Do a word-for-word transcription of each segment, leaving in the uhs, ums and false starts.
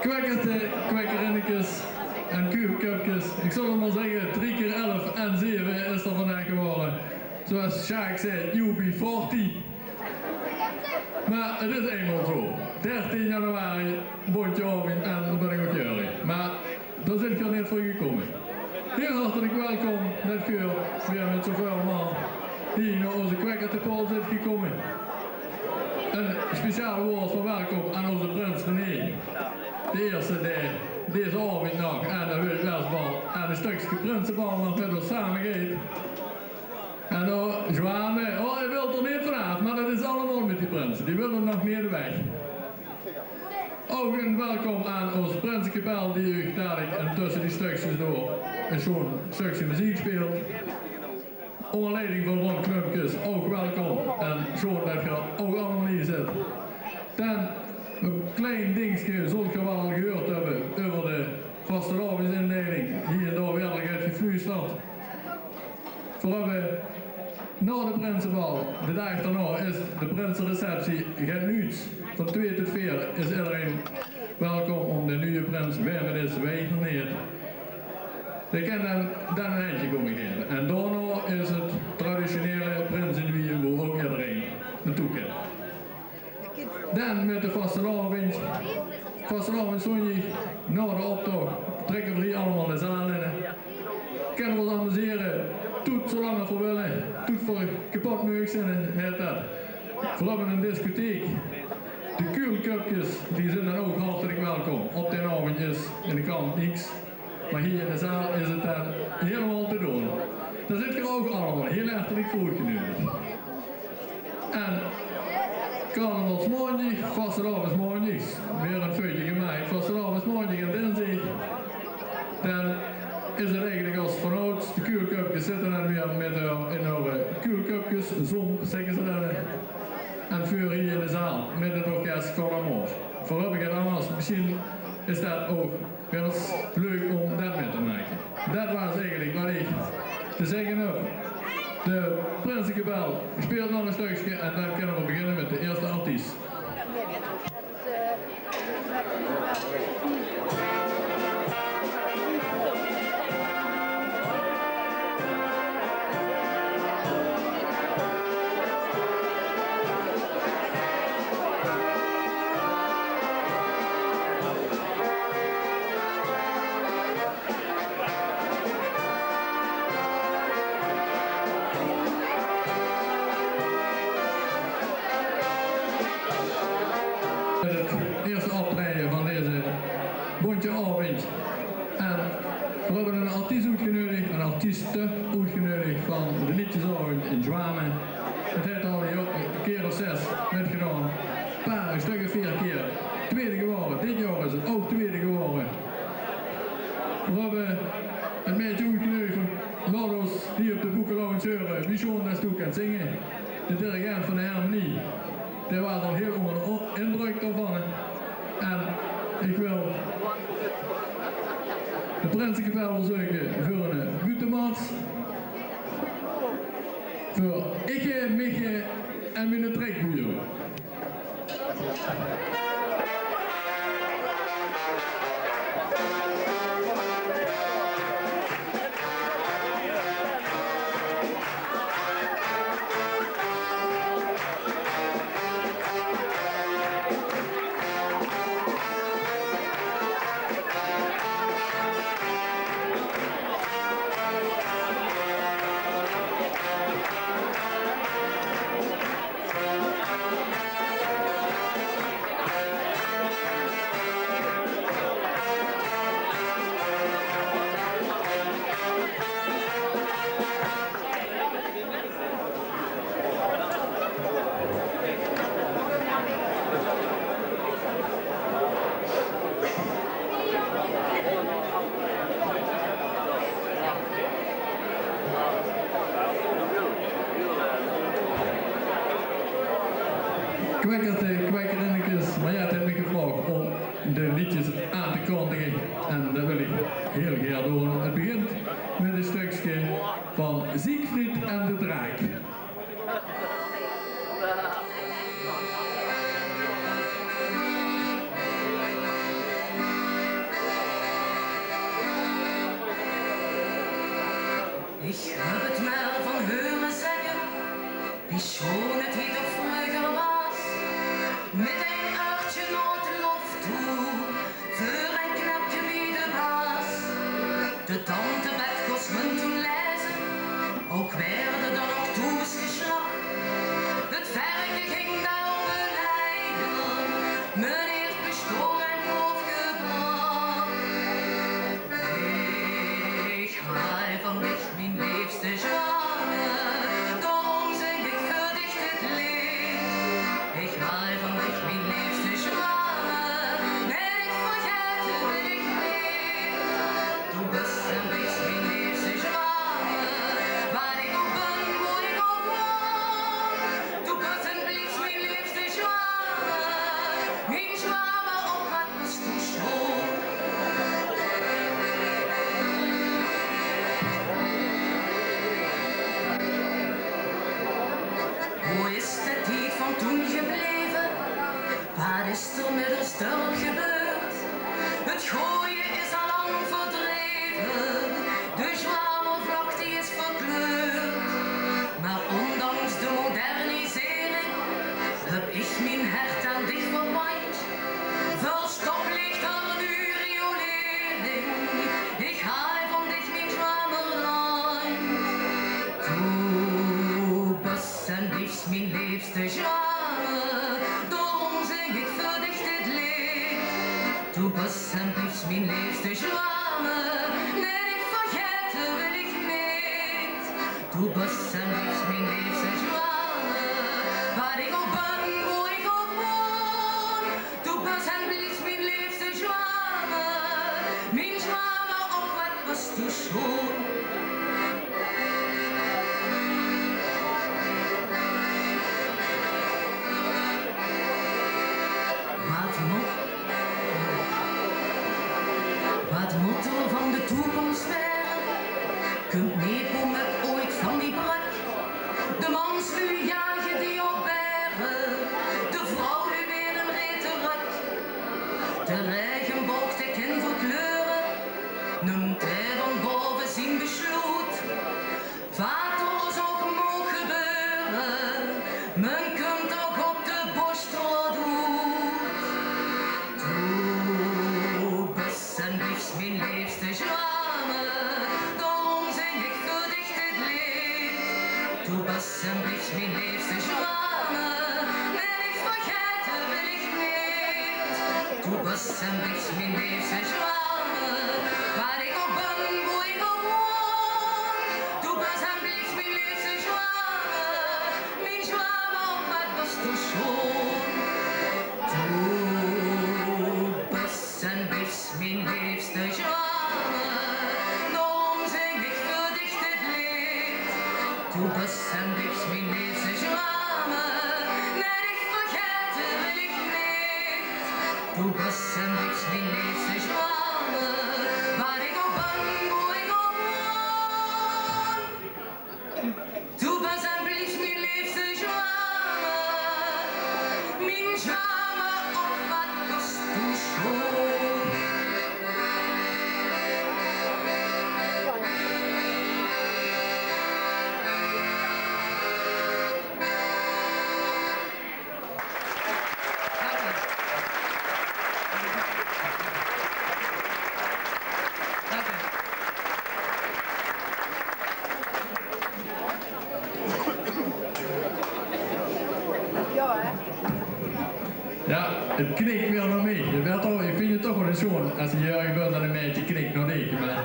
Kwekkerte, kwekkerinnekes en kuulköpkes. Ik zal 't maar zegge, drie keer elf en zeve is 't vandaag gewore. Zoals Sjaak zei, U B forty. Maar 't is einmaol zo. Dertien januari, bóntje aovendj en dao bin ik ouch jaorig. Maar dao zit geer neet veur gekómme. Hiel hartelik welkom det geer weer mit zoväöl man hie nao ózze Kwekkertepaol zit gekómme. Ein speciaal waord van welkom aan ózze prins René de Ierste, dae deze aovendj nog aan de Wild Westbal en ein stökske prinsebal nog mit ós same geit. En dao zwame. Oh, hae wilt d'r neet vanaaf, maar det is allemaol mit die prinse. Die wille nog neet weg. Ouch ein welkom aan ós prinsekapel, die uch dalik en tösse die stökskes door ein sjoon stökske meziek speelt. Ónger leiding van Ron Klumpkes, ouch welkom. En sjoon det geer ouch allemaol hie zit. Dan ein klein dingske, zult geer waal al gehuurd höbbe euver de vastelaovendjsindeiling. Hie en dao waert d'r get gefluusterd. Veer höbbe nao de prinsebal, de daag daonao is de prinsereceptie. Get nuuts. Van twee tot veer is ederein welkom óm de nuje prins, wae 't is, weit nog neet. Dae kin dan, dan ein hendje kómme gaeve. En daonao is 't traditionele prinsewieve, wo ouch ederein naotoe kin. Dan mit de vastelaovendj. Vastelaovendjszóndig, nao de optoch, trèkke veer hie allemaol de zaal in. Kinne veer ós amusere, toet zoelang es veer wille, toet veer kepot meug zeen, hèt det. Veer höbbe ein discotheek. De kuulköpkes, die zeen dan ouch hartelik welkom. Op daen aovendj is in de kant niks. Maar hie in de zaal is 't dan hielemaol te doon. Dao zit geer ouch allemaol hiel hartelik veur oetgeneudig. En carnavalsmaondig, vastelaovesmaondig, weer ein feutje gemaak. Vastelaovesmaondig en dinsdig, dan is 't eigelik es vanouds, de kuulköpkes zitte dan weer mit häör, in häör kuulköpkeszómp, zègke ze dan. En veer hie in de zaal mit 't orkes Collemort. Veer höbbe get angers, mesjien is det ouch Waer 't leuk óm det mit te make. Det waas eigelik waat ich te zègke höb. De prinsekapel speelt nog ein stökske en dan kinne v'r beginne mit de ierste artiest. Mit 't eerste optraeje van deze bóntje aovendj. En veer höbbe 'nen artiest oetgeneudig, 'n artieste oetgeneudig van de leedjesaovendj in Zjwame. 't Haet al 'n jaor, 'n kier of zes mitgedaon. Paar, 'n stök of veer kier. Twiede gewore. Dit jaor is 't ouch twiede gewore. Veer höbbe 'n maedje oetgeneudig van: "Laot ós hie op de Boekelauw ins heure wie sjoon det doe kins zinge." De dirigent van de hermenie, dae waas al hiel ónger de o-, indrök daovan, hè. En ich wil de prinsekapel verzeuke veur 'n buuttemars. Veur Iche, Miche en miene trekboeier. Kwekkert, eh, Kwekkerinnekes, mer jao, 't haet mich gevraog óm de leedjes aan te kondige. En det wil ich hiel gaer doon. 't Begintj mit ein stökske van Siegfried en de Draak. Ich höb 't mer van heure zègke, wie sjoon 't hie toch vreuger waas. Mit ein örtje nao de lof toe, veur ein knepke bie de baas. De tante Bet kós hun toen laeze, ouch waerde dan nog thoes gesjlach. 't Verke ging dao op de leider, meneer Pastoor en Prof Gebrach. Ich haaj van dich, mien leefste Zjwame, daorum zing ich veur dich dit leed. Ich haaj van dich, mien leefste Zjwame, nae, dich vergaete wil ich neet. Doe bös en bliefs mien leefste Zjwame, waat ich ouch bön, wo ich ouch woon. Doe bös en bliefs mien leefste Zjwame, mien Zjwame, och waat bös doe sjoon. Wo is de tied van toen gebleve? Waat is d'r mit ós dörp gebeurd? 't Gooje is al lang verdreve, de Zjwamervlag die is verkleurd. Mer óndanks de modernisering höb ich mien hert aan dich verpandj. Väöl stoplichter, nuuj riolering, ich haaj van dich, mien Zjwamerlandj. Doe bös en bliefs mien leefste Zjwame, daorum zing ich veur dich dit leed. Doe bös en bliefs mien leefste Zjwame, nae, dich vergaete wil ich neet. Doe bös en bliefs mien leefste Zjwame, waat ich ouch bön, wo ich ouch woon. Doe bös en bliefs mien leefste Zjwame, mien Zjwame, och waat bös doe sjoon. Waat mót, waat mót d'r van de toekoms waere? Kump Nepomuc oeit van die brök? De manslui jage die op baere, de vrouwlui weer 'n rete rök. De raegeboog, dae kin verkleure, nump dae van bove zien besloet. Waat d'r ós ouch maag gebeure, me kump toch op de Bosstraot oet. Doe bös en bliefs mien leefste Zjwame, daorum zing ich veur dich dit leed. Doe bös en bliefs mien leefste Zjwame, nae, dich vergaete wil ich neet. Doe bös en bliefs mien leefste zjwame, waat ich ouch bön, boe ich ouch woon. Doe bös en bliefs mien leefste zjwame, mien zjwame, och waat bös doe sjoon. Doe bös en bliefs mien leefste zjwame, daorum zing ich veur dich dit leed. Doe bös en bliefs mien leefste zjwame, nae, dich vergaete wil ich neet. Doe bös en bliefs mien leefste zjwame, waat ich ouch bön, boe ich ouch woon. Doe bös en bliefs mien leefste zjwame, mien zjwame, och waat bös doe sjoon. Jao, 't knik weer nao mich. 't Weurt toch, ich vinj 't toch waal ins sjoon es se jaorig bös en e meidje knik nao dich. Mer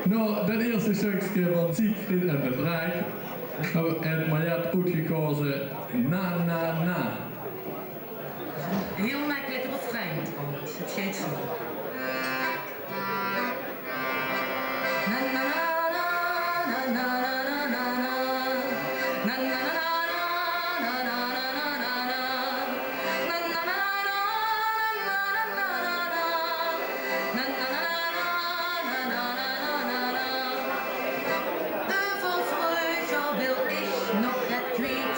nao det ierste stökske van Siegfried en de Draak haet Mariette oetgekaoze Na Na Na. Hiel mekkelik refrein trouwens. 't Geit zo. Na, na, na, na. Euver vreuger wil ich nog get kwiet.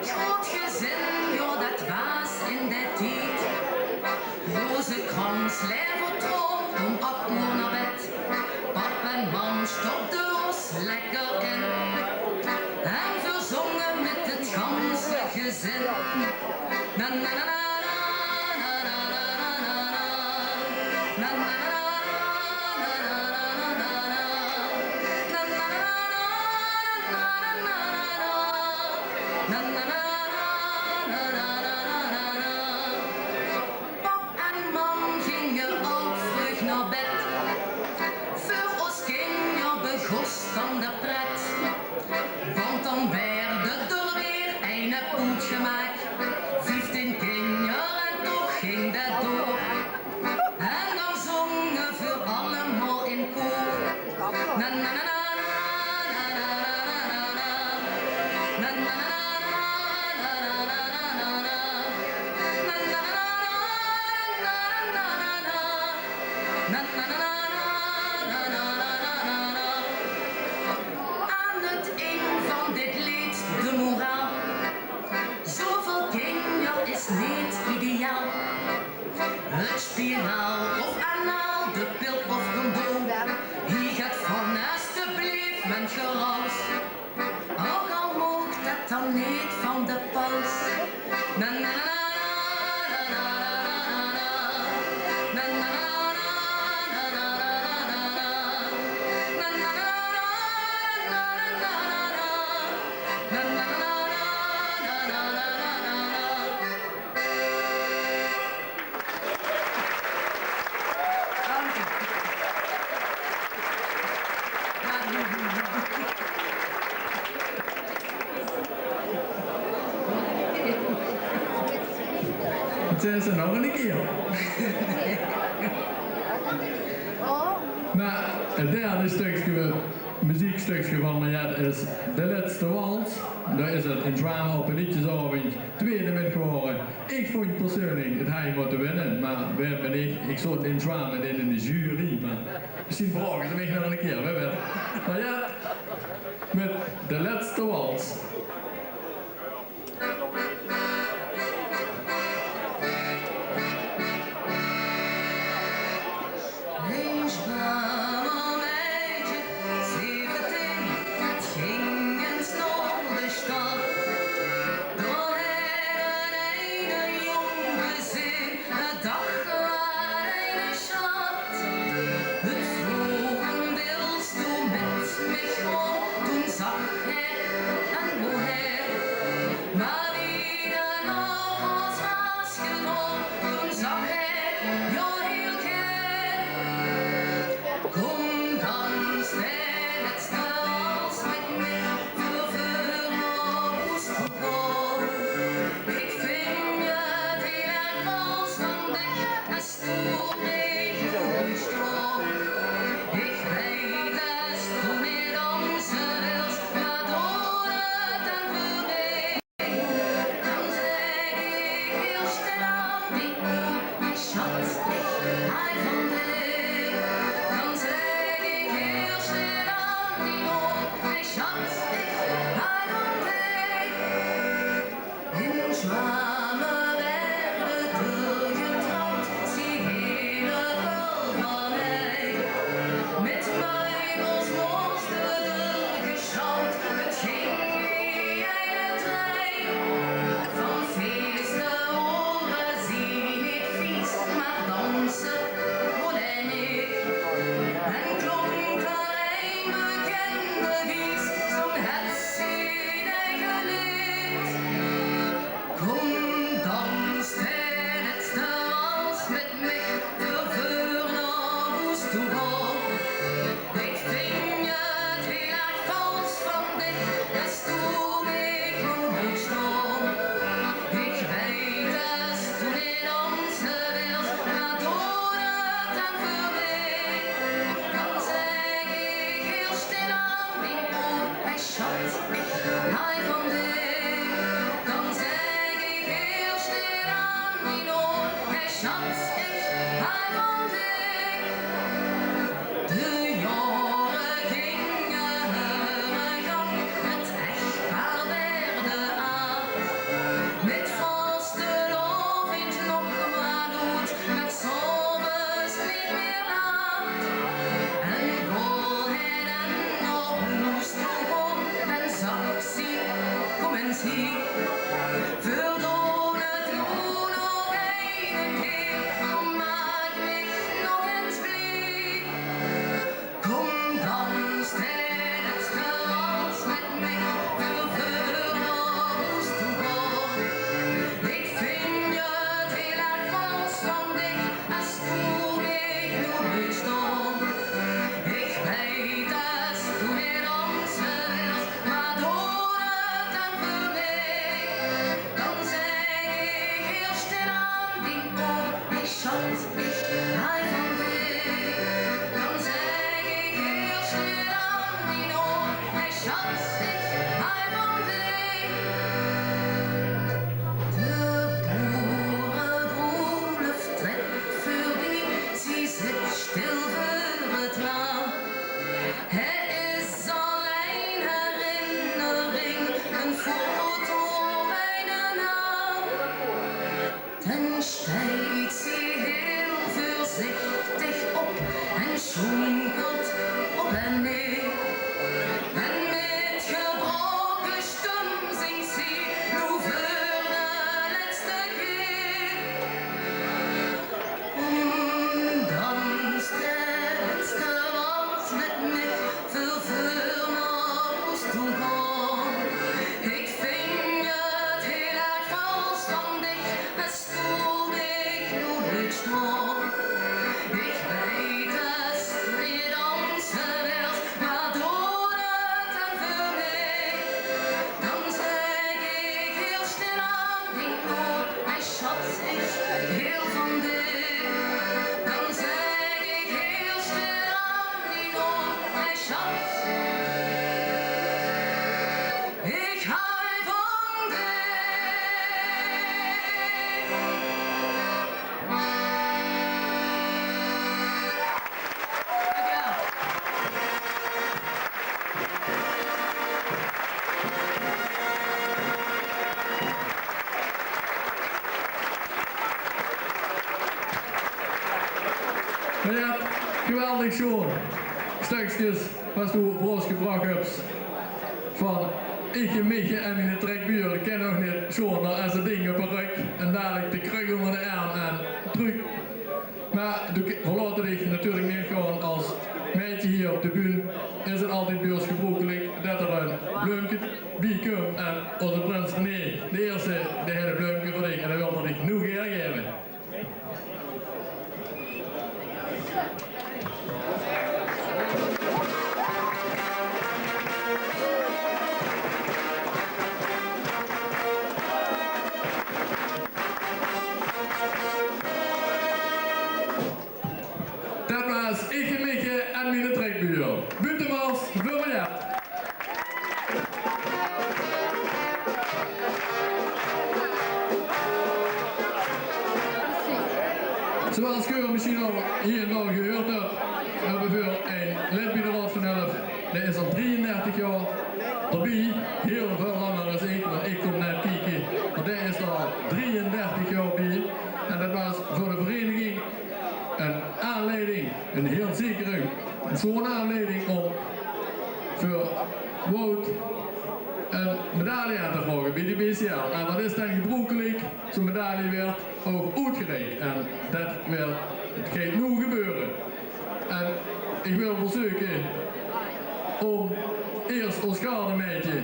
Groot gezin, jao, det waas in dae tied. Rozekrans, laevertroon, óm ach oer nao bed. Pap en mam stopde ós lekker in. En veer zónge mit 't ganse gezin. Na, na, na, na. Pap en mam ginge al vreug nao bed. Veur ós kinjer begós dan de pret. Want dan waerde d'r weer eine poet gemaak. Vieftien kinjer en toch ging det door. En dan zónge veer allemaol in koor. Na, na, na, na. Aan 't ind van dit leed de moraal. Zoväöl kinjer is neet ideaal. 't Spiraal of anaal, de pil of condoom. Hie geit van estebleef mit geraos. Ouch al moog det dan neet van de paus. Na, na, na. Zèk 't nog ein kier. Mer 't derde stökske, muziekstökske van Mariette is De Lètste Wals. Dao is 't in Zjwame op de leedjesaovendj twiede mit gewore. Ich vónj persoonlik, 't haw mótte winne, mer wae bön ich? Ich zoot in Zjwame in de jury, mer mesjien vraoge ze mich nog ein kier, wae weit. Mer jao, mit De Lètste Wals. Ein Zjwamer meidje, zeventien, det ging ins nao de stad. Dao haet 't eine jóng gezeen, det dach: waat eine sjat. 't Vroog 'm: wils doe mit mich gaon? Toen zag hae: en wo hae Mer jao, geweldig sjoon stökskes waat doe veur ós gebrach höbs. Van Iche Miche en miene trekbuur, det kin ouch neet sjoener es det ding op de rök en dalik de kruk ónger de erm en trök. Mer doe k-, verlaot dich natuurlik neet gewoon es meidje hie op de bühne. Is 't altied bie ós gebroekelik det d'r ein bleumke bie kump en ózze prins René, de ierste, dae haet ein bleumke veur dich en dae wilt 'r dich noe gaer gaeve. Det waas Iche Miche en miene trekbuur. Buuttemars veur Mariette. Zoeals geer mesjien al hie en dao gehuurd höb, höbbe veer ein lid bie de Raod van Elf. Dae is al drieëndertig jaor d'rbie. Hiel väöl langer es ich, want ich kóm net kieke. Mer dae is al drieëndertig jaor bie. En det waas veur de vereiniging ein aanleiding, ein hiel zekere, ein sjoon aanleiding óm veur Wout ein medaille aan te vraoge bie de B C L. En det is dan gebroekelik, zoe'n medaille weurt ouch oetgereik. En det weurt, 't geit noe gebeure. En ich wil verzeuke óm iers ós gardemeidje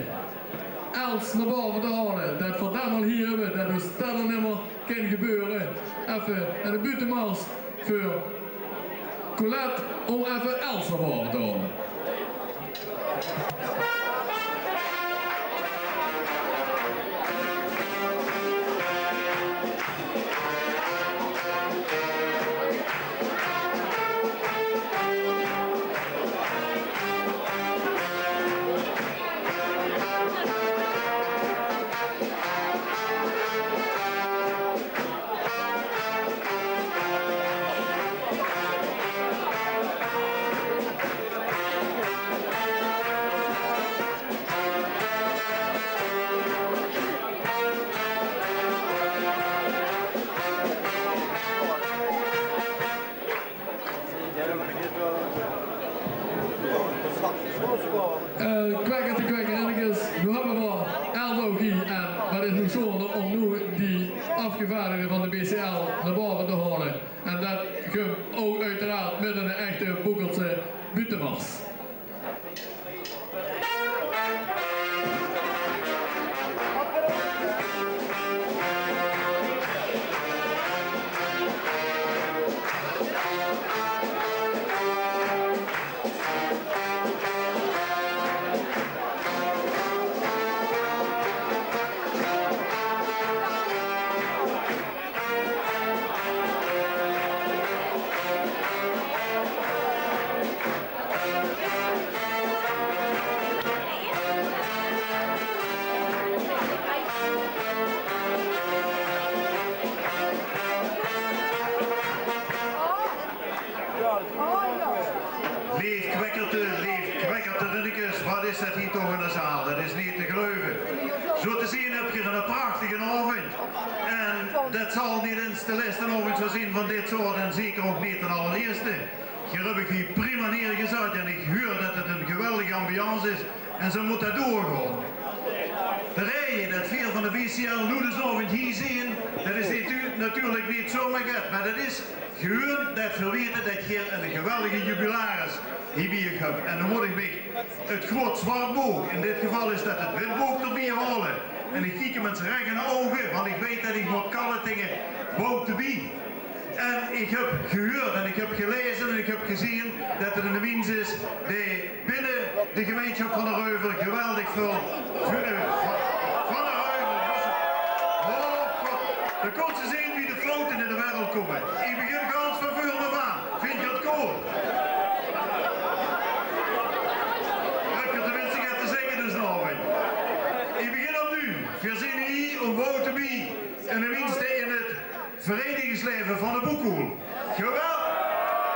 Els nao bove te haole, det veer det al hie höbbe, det is det al nimmer kin gebeure. Effe ein buuttemars veur Colette óm effe Els nao bove te haole. Eh, kwekkers en kwekkerinnekes, noe höbbe veer Eldo hie en waat is noe sjoonder óm noe die aafgevaardigde van de B C L nao bove te haole. En det kump ouch oeteraard mit ein echte Boekeltse buuttemars. Leef kwekkerte, leef kwekkerinnekes, waat is det hie toch ein zaal? Det is neet te geluive. Zoe te zeen höb geer eine prachtige aovend. En det zal neet ins de lèste aovend zeen van dit soort en zeker ouch neet d'n allerierste. Geer höb uch hie prima neergezat en ich huur det 't ein geweldige ambiance is en zoe mót det doorgaon. De raeje det veer van de B C L noe dees aovend hie zeen, det is netu-, natuurlik neet zomer get, mer det is gewoon det veer weite det geer ein geweldige jubilaris hie bie uch höb. En dan mót ich mich 't groot zwart book, in dit geval is det 't wit book, d'rbie haole. En ich kiek 'm ins rech in de ouge, want ich weit det ich mót kalle taenge Boutebie. En ich höb gehuurd en ich höb gelaeze en ich höb gezeen det 't eine mins is dae binne de gemeinsjap van de Reuver geweldig väöl, eh, van, van de Reuver. Oh god, dan kóns se zeen wie de foute in de wereld kómme. Ich begin gans van veuraf aan. Vinjs se det good? Höb ich tenminste get te zègke, dus nog. Ich begin opnuuj. Veer zeen hie óm Boutebie en de minste in 't vereinigingsleven van de Boekoel. Gewel-,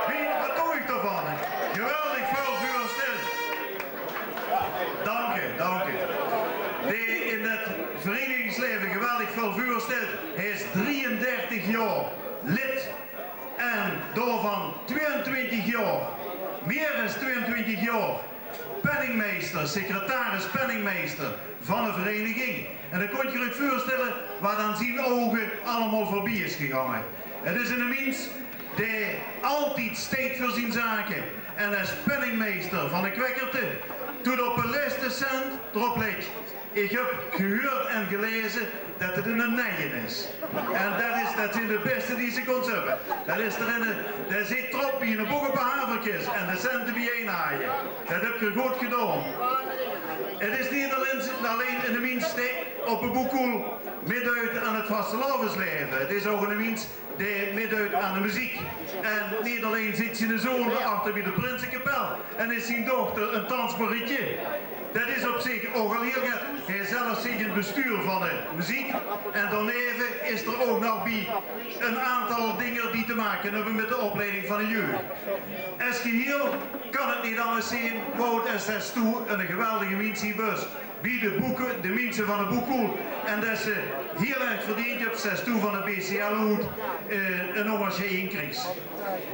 wie, waat doon ich daovan? Geweldig väöl veurstèlle. Danke, danke. Dae in 't vereinigingsleven geweldig väöl veurstèlt. Hae is drieëndertig jaor lid. En daovan twieëntwintig jaor, mier es twieëntwintig jaor, penningmeister, secretaris penningmeister van de vereniging. En dan kóntj geer uch veurstelle wat aan zien ouge allemaol veurbie is gegange. Het is eine mins dae altied steit veur zien zake. En es penningmeister van de Kwekkerte, toet op de lèste cent d'rop lègk. Ich höb gehuurd en gelaeze det het eine neie is. En det is, det zeen de bèste die ze kóns höbbe. Det is d'r eine, dae zit d'rop wie eine bok op de haverkis en de cente biejein haje. Det höb geer good gedaon. Het is neet allein, allein eine mins dae op de boekhoel mitduit aan het vastelaoveslaeve. Het is ouch eine mins dae mitduit aan de meziek. En neet allein zit ziene zoon achter bie de prinsekapel en is zien dochter ein dansmarietje. Det is op zich ouch al hieël get. Hae zelf zit in het bestuur van de meziek. En daoneve is d'r ouch nog bie ein aantal dinger die te make höbbe mit de opleiding van de jeug. Es gehieël kan het neet anges zeen, Wout, es det doe eine geweldige mins bös bie de boeke, de minse van de boekhoel. En det se hieël erg verdeend höbs, zes toe van de B C L hoed, eh, ein hommage krigs.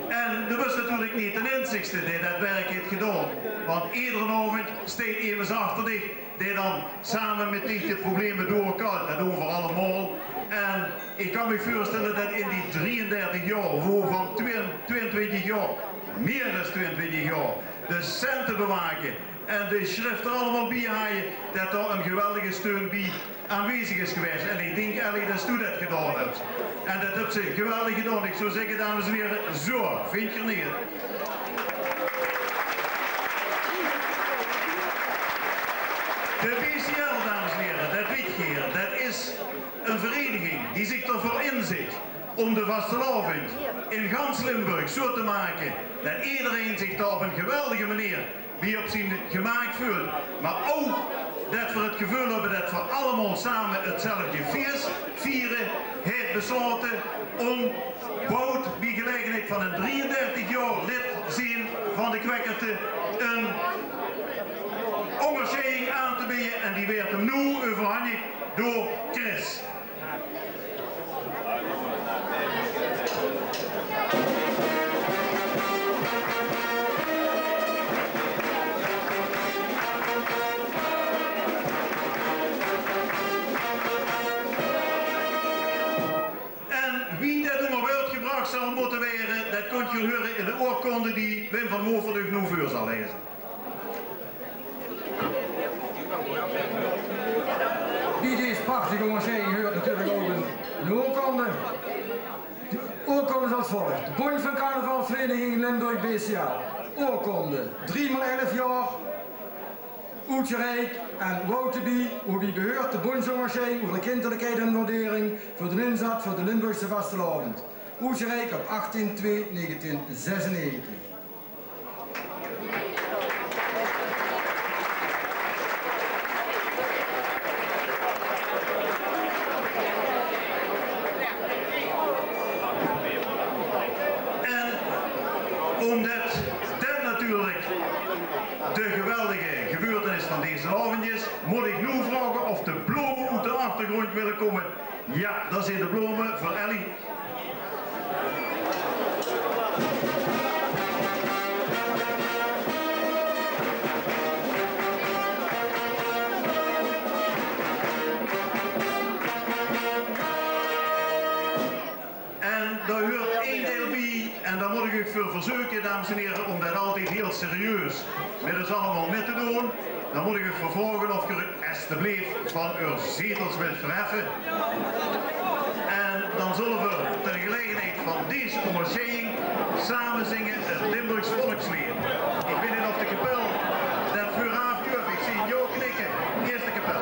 En doe bös natuurlik neet d'n einzigste dae det werk haet gedaon. Want edere aovendj steit emes achter dich, dae dan same mit dich de probleme doorkalt. Det doon v'r allemaol. En ich kan mich veurstelle det in die drieëndertig jaor, wovan twieë-, twieëntwintig jaor, mier es twieëntwintig jaor, de cente bewake, en de sjrifte allemaol bie haje, det d'r ein geweldige steun bie aanwezig is gewaes. En ich dink, Elly, det doe det gedaon höbs. En det höbs se geweldig gedaon. Ich zou zègke, dames en hiere, zo, vinjt geer neet? De B C L, dames en hiere, det wit geer, det is ein vereniging die zich d'rveur inzit óm de vastelaovendj in gans Limburg zo te make det ederein zich dao op ein geweldige meneer bie op zien gemaak veult, mer ouch det v'r het geveul höbbe det v'r allemaol same hetzelfde fieës viere, haet beslaote óm Wout bie gelaegenheid van ein drieëndertig jaor lid zeen van de Kwekkerte ein óngersjeiding aan te beje en die waert häöm noe euverhanjig door Chris. En wie det ónger wäörd gebrach zal mótte waere, det kóntj geer heure in de oorkonde die Wim van Moffert uch noe veur zal laeze. Bie dees prachtige óngersjeiding heurt natuurlik ouch ein oorkonde. De oorkonde is es volg. De Bóndj van Carnavalsvereniging Limburg, B C L. Oorkonde. Driemaal elf jaor. Oetgereik aan Wout de Bie, woebie beheurt de bóndjsóngersjeiding veur de kinderlikheid en waardering veur de inzat veur de Limburgse vastelaovendj. Oetgereik op achttien twee negentien zesennegentig. En ómdet det natuurlik de geweldige gebeurtenis van dezen aovendj is, mót ich noe vraoge of de blome oet de achtergróndj wille kómme. Jao, det zeen de blome veur Elly. En dao heurt ein deil bie, en dao mót ich uch veur verzeuke, dames en hiere, óm det altied hieël serieus mit ós allemaol mit te doon. Dan mót ich uch vraoge of geer uch estebleef van eur zetels wilt verheffe. En dan zölle v'r ter gelaegenheid van dees óngersjeiding same zinge het Limburgs volksleed. Ich weit neet of de kapel det veuraaf durf. Ich zeen jao knikke. Ierste kapel.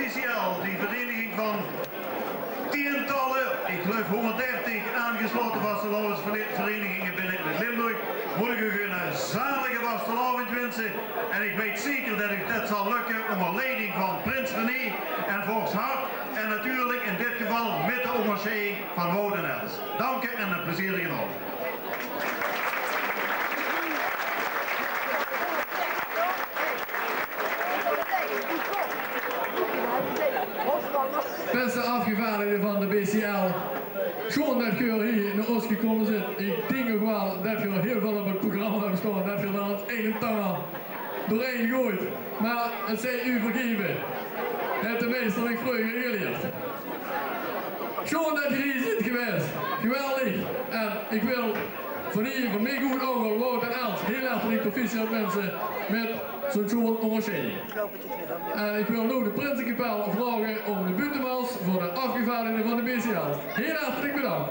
Speciaal die vereniging van tientalle, ich geluif hóngerddertig aangeslaote vastelaovesverenigingen binne in Limburg, mót ich uch ein zalige vastelaovend winse. En ich weit zeker det uch det zal lökke ónger leiding van prins René en vors Hart. En natuurlik in dit geval mit de óngersjeiding van Wout en Els. Danke en eine plezierige aovend. Bèste aafgevaardigde van de B C L, sjoon det geer hie nao ós gekómme zeet. Ich dink nog waal det geer hieël väöl op 't programma höb staon, det geer d'r ein en anger doorhaer goejt. Mer 't zij uch vergaeve. Haet de meister mich vreuger gelierd. Sjoon det geer hie zeet gewaes. Geweldig. En ich wil van hie, van mich good ouch al Wout en Els hieël hartelik proficiat winse mit zoe'n sjoon óngersjeiding. En ich wil noe de prinsekapel vraoge óm de buuttemars veur de aafgevaardigde van de B C L. Hieël hartelik bedank.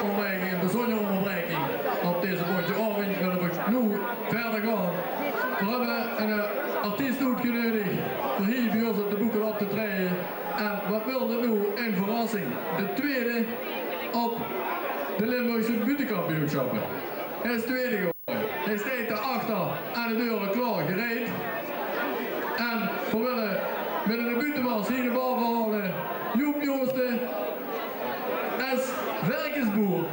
Óngerbreking, ein bezunjere óngerbreking op deze bóntje aovend, wille v'r noe wiejer gaon. V'r höbbe ein, eh, artiest oetgeneudig veur hie bie ós op de boekel op te traeje. En waat waert det noe? Ein verrassing. De twiede op de Limburgse buuttekampioensjappe. Hae is twiede gewore. Hae steit dao achter aan de deur klaor gereid. En v'r wille mit eine buuttemars hie nao bove haole Joep Joosten es verkesboer.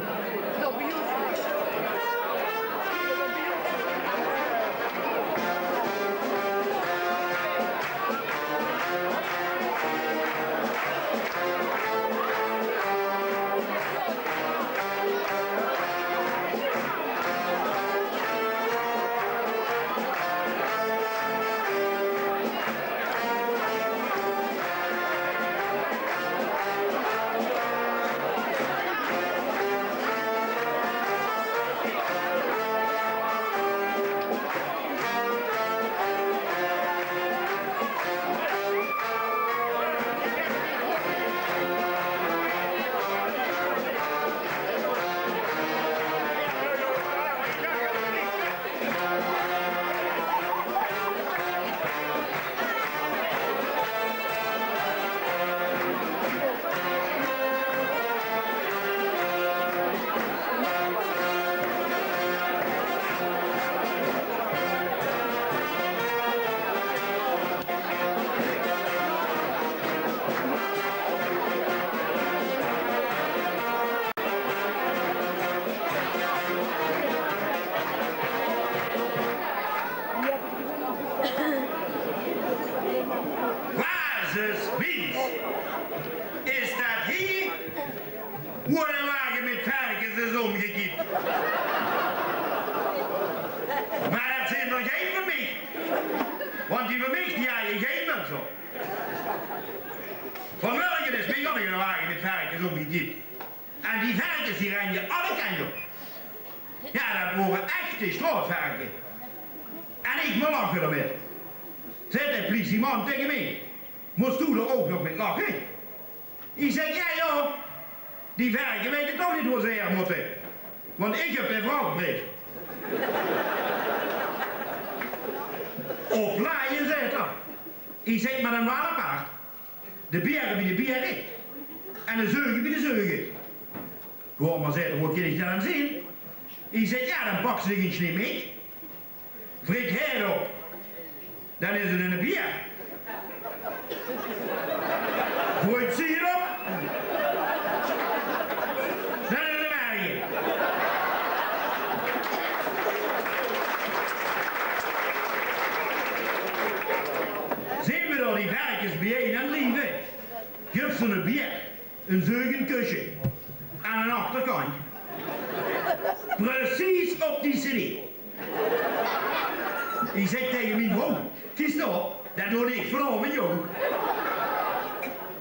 Waas is wiens? Is det hie? Woe de wage mit verkes is ómgekiep. Mer det zeen d'r gein van mich. Want die van mich, die haje gein muts op. Vanmorge is bie ós de wage mit verkes ómgekiep. En die verkes, die rende alle kantj op. Jao, det wore echte sjtraotverkes. En ich mer lache d'rmit. Zaet de plieseman taenge mich: "Mós doe d'r ouch nog mit lache?" Ich zèk: "Jao, jao, die verkes weite toch neet wo ze haer mótte. Want ich höb de vraogbreef." "Oplaje," zaet 'r. Ich zèk: "Mer dan waal apaart. De biere bie de biere en de zeuge bie de zeuge." "Goh, mer," zaet 'r, "wo kin ich det dan zeen?" Ich zèk: "Jao, dan pak ze dich ein snie mik. Vrit hae 't op, dan is 't eine bier. Vrit zie 't op, dan is 't eine merge." Zeen v'r dao die verkes bie-ein aan drieve. Guf ze ein bier. Ein zeug ein kusje aan de achterkantj. Precies op die cd. Ich zèk taenge mien vrouw: "Kiek dao, det doon ich vanaovendj ouch."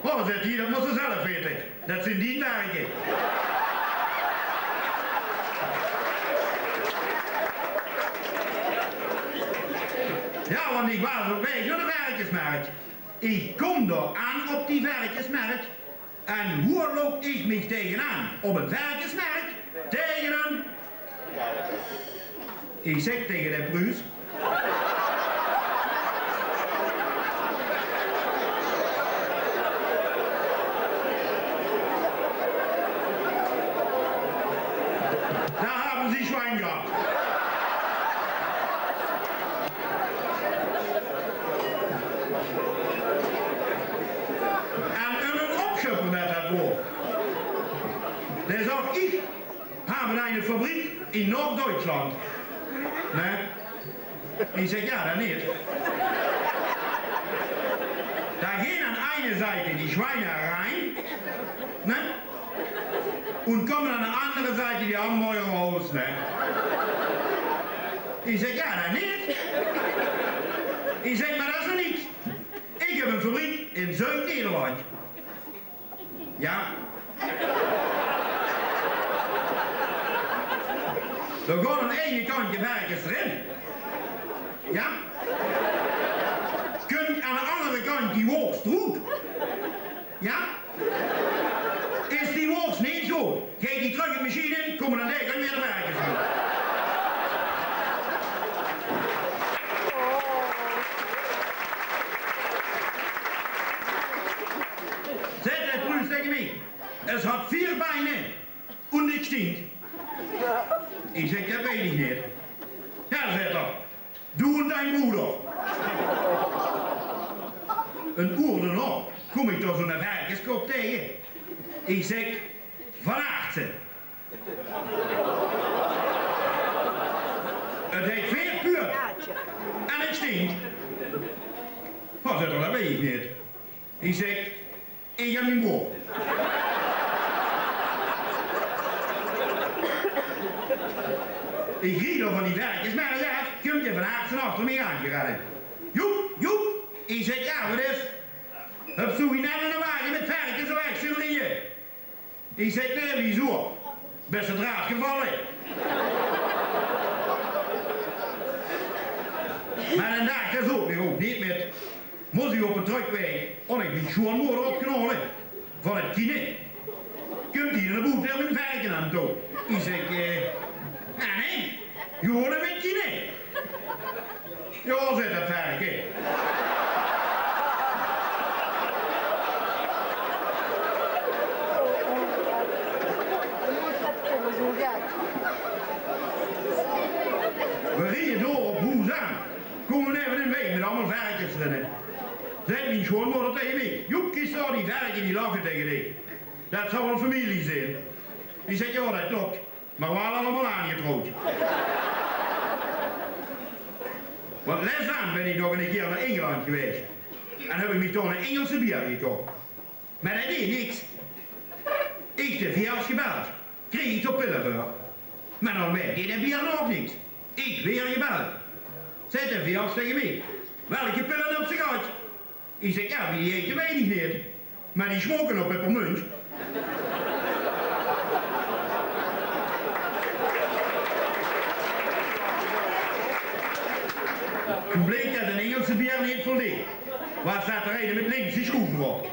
"Oh," zaet die, "det mós se zelf weite. Det zeen dien verkes." Jao, want Ich waas op waeg nao de verkesmerk. Ich kóm dao aan op die verkesmerk. En woe loup ich mich taengenaan op ein verkesmerk? Taenge ein, ich zèk taenge de Pruus: "Da haben Sie Schwein gehabt." En ein opsjupper det det woor. Dae zag: "Ich habe eine Fabrik in Norddeutschland." Ne? Ich zèk: "Ja, dann nicht." Da gehen an einer Seite die Schweine rein, ne? Und kommen an der anderen Seite die Hamburger raus, ne? Ich zèk: "Ja, dann nicht." Ich zèk: "Mer det is nog niks. Ich höb ein fabrik in Zuid-Nederland." Ja. Dao gaon aan de eine kantj de verkes d'rin. Ja. Kumtj aan de andere kantj die wors d'roet. Ja. Is die wors neet good, geit die trök in de mesjien in, kómme dan dèk weer de verkes d'roet. Zaet de Pruus taenge mich: "Es hat vier Beine und es stinkt." Ich zèk: "Det weit ich neet." "Ja," zaet 'r, "du und dein Bruder." Ein oer daonao kóm ich dao zoe'n verkeskop taenge. Ich zèk: "Van Aartsen." "Het heeft veer puurtj en het stinkt." "Waat," zaet 'r, "det weit ich neet." Ich zèk: "Ich en mien broor." Ich riej dao van die verkes, mer ja, kumtj d'r Van Aartsen achter mich aangerenne. "Joep, Joep," ich zèk, "ja, waat is?" "Höbs doe hie net eine wage mit verkes weg zeen rieje?" Ich zèk: "Nae, wieso? Bès te d'raaf gevalle?" Mer den daag, dao zoot ich ouch neet mit. Mós ich op de trökwaeg ouch nog mien sjoonmoder ophaole van 't kine. Kumtj die nao boete mit ein verke aan toe. Ich zèk: "Eh, nae, nae, gewoon mit kine." "Jao," zaet det verke. Veer rieje door op hoes aan. Kómme neve ein wei mit allemaol verkes d'rin. Zaet mien sjoonmoder taenge mich: "Joep, kiek dao, die verke die lache taenge dich. Det zal waal femilie zeen." Ich zèk: "Jao, det kloptj. Mer waal allemaol aangetrouwd." Want lèts aan bön ich nog eine kieër nao Ingelandj gewaes. En höb ich mich dao ein Ingelse beer gekoch. Mer det deej niks. Ich de veearts gebeldj. Kreeg ich dao pille veur. Mer dan deej de beer nog niks. Ich weer gebeldj. Zaet de veearts taenge mich: "Welke pille höbs se gehad?" Ich zèk: "Jao, wie die heite, weit ich neet. Mer die smoke nao peppermunt." Toen bleek det ein Ingelse beer neet voldeej. Waas det d'r eine mit linkse sjroef d'rop.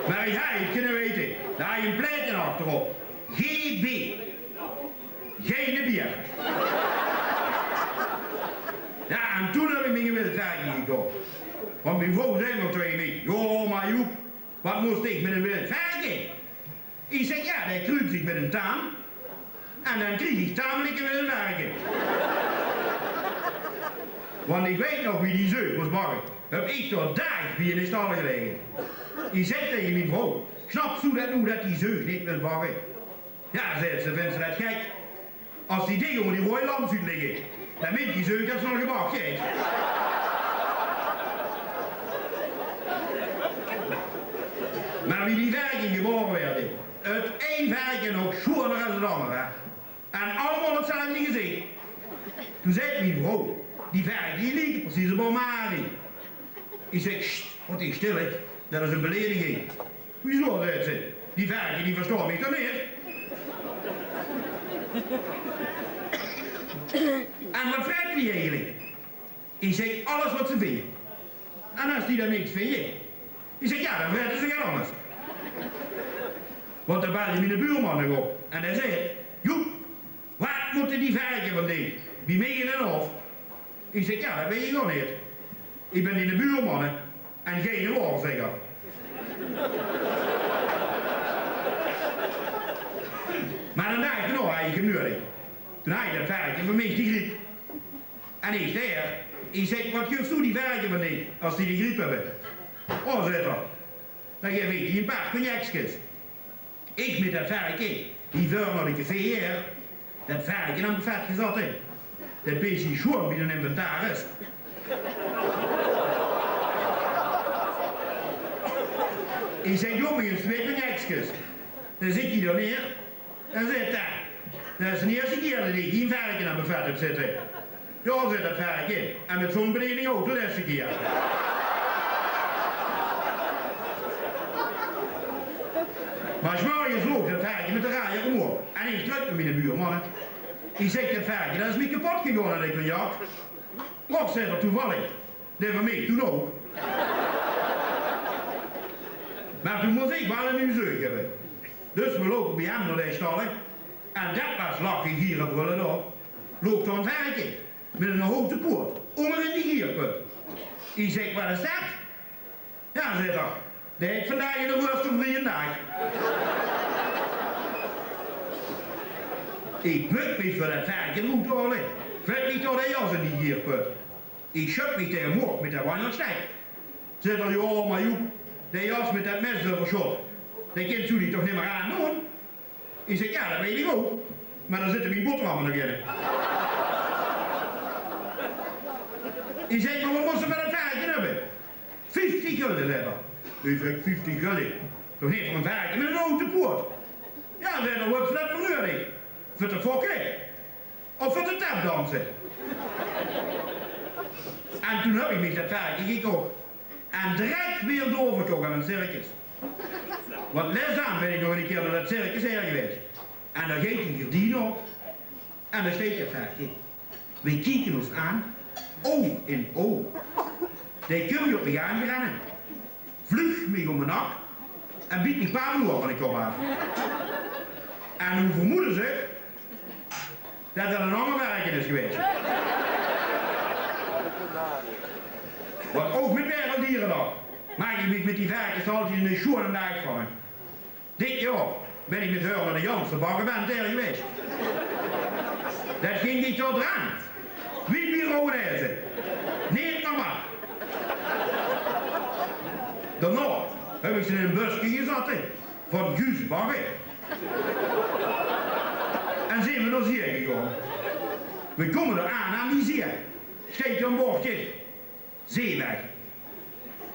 Mer ich haw 't kinne weite. Dao haw ein plaetje achterop. G B. Geine beer. Jao, en toen höb ich mich ein wild verke gekoch. Want mien vrouw zag nog taenge mich: "Jao, mer Joep, waat mós ich mit ein wild verke?" Ich zèk: "Jao, det kruup ich mit ein taam. En dan krieg ich tamelike wild verke." Want ich weit nog wie die zeug mós bakke. Höb ich dao daag bie in de stal gelaege. Ich zèk taenge mien vrouw: "Snaps doe det noe, det die zeug neet wilt bakke?" "Jao," zaet ze, "vinjs se det gek? Es die dinger ónger die roeje lamp zuut ligke, dan meint die zeug det ze al gebak haet." Mer wie die verke gebaore waerde, 't ein verke nog sjoener es 't anger, hè. En allemaol 'tzelfde gezich. Toen zaet mien vrouw: "Die verke, die lieke precies op ome Arie." Ich zèk: "Sst, waat is stil, hè. Det is ein belediging." "Wieso?" zaet ze. "Die verke, die verstaon mich toch neet?" "En wat vrete die eigelik?" Ich zèk: "Alles wat ze vinje. En es die dan niks vinje," ich zèk, "jao, dan vrete ze get angers." Want dao belde miene buurman nog op en dae zaet: "Joep, wat mótte die verke van dich bie mich in den hof?" Ich zèk: "Jao, dat weit ich ouch neet. Ich bön diene buurman, hè, en geine waorzègker." Mer den daag daonao haw ich 'm nuuedig. Toen haw ich dat verke van mich de griep. En ich: "Heer," ich zèk, "wat geufs doe die verke van dich es die de griep höbbe?" "O," zaet 'r, "dan gaef ich die ein paar cognacskes." Ich mit dat verke hie veur nao de café, heer. Dat verke aan 't buffet gezatte. Dat bees hie sjoon bie den inventaris. Ich zèk: "Doot mich ins twieë cognacskes." Den zèt 'r die dao neer. Den zaet 'r: "Dat is de ierste kier dat ich hie ein verke aan 't buffet höb zitte." "Jao," zaet dat verke, "en mit zo'n bediening ouch de lèste kier." Mer 's morges loog dat verke mit de rajer ómhoeg en ich trök nao miene buurman. Ich zèk: "Dat verke, dat is mich kepot gegange aan de cognac." "Och," zaet 'r, "toevallig. Dae van mich toen ouch." Mer toen mós ich waal ein nuuj zeug höbbe. Dus v'r loupe bie 'm nao de stalle. En dat waas lache, giere, brölle dao. Loog dao ein verke mit ein houte poot ónger in de gierput. Ich zèk: "Wat is dat?" "Jao," zaet 'r, "dae haet vandaag eine roestervrieje daag." Ich bök mich veur dat verke d'roet te haole. Vèlt mich toch de jas in die gierput. Ich sjud mich dae ómhoeg mit de wanjelstek. Zaet 'r: "Jao, mer Joep, dae jas mit dat mes euversjot, dae kins doe dich toch nimmer aandoon?" Ich zèk: "Jao, dat weit ich ouch. Mer dao zitte mien boterhamme nog in." Ich zèk: "Mer wat mós se veur dat verke höbbe?" "Vieftig gulje," zaet 'r. Ich zèk: "Vieftig gulje? Toch neet veur ein verke mit ein houte poot?" "Jao," zaet 'r, "wat höbs se dat veur nuuedig? Veur te fokke of veur te tapdanse?" En toen höb ich mich dat verke gekoch. En drek weer doorverkoch aan ein circus. Want lèts bön ich nog ein kier nao dat circus haer gewaes. En dao geit die gerdien op. En dao steit dat verke. Veer kieke ós aan, oug in oug. Dae kump op mich aangerenne, vluug mich óm de nak en biet mich paar vloer van de kop aaf. En noe vermoede ze dat dat ein anger verke is gewaes. Want ouch mit Wereldierendag maak ich mich mit die verkes altied eine sjoeane daag van. Dit jaor bön ich mit häör nao de Janssen Baggeband haer gewaes. Dat ging dich toch draan. Wie bie Rowwen Hèze. Neet normaal. Daonao höb ich ze in ein buske gezatte van Guus Bagge. En zeen v'r nao zieë gegange. V'r kómme dao aan, aan die zieë. Steit dao ein bordje: Zeeweg.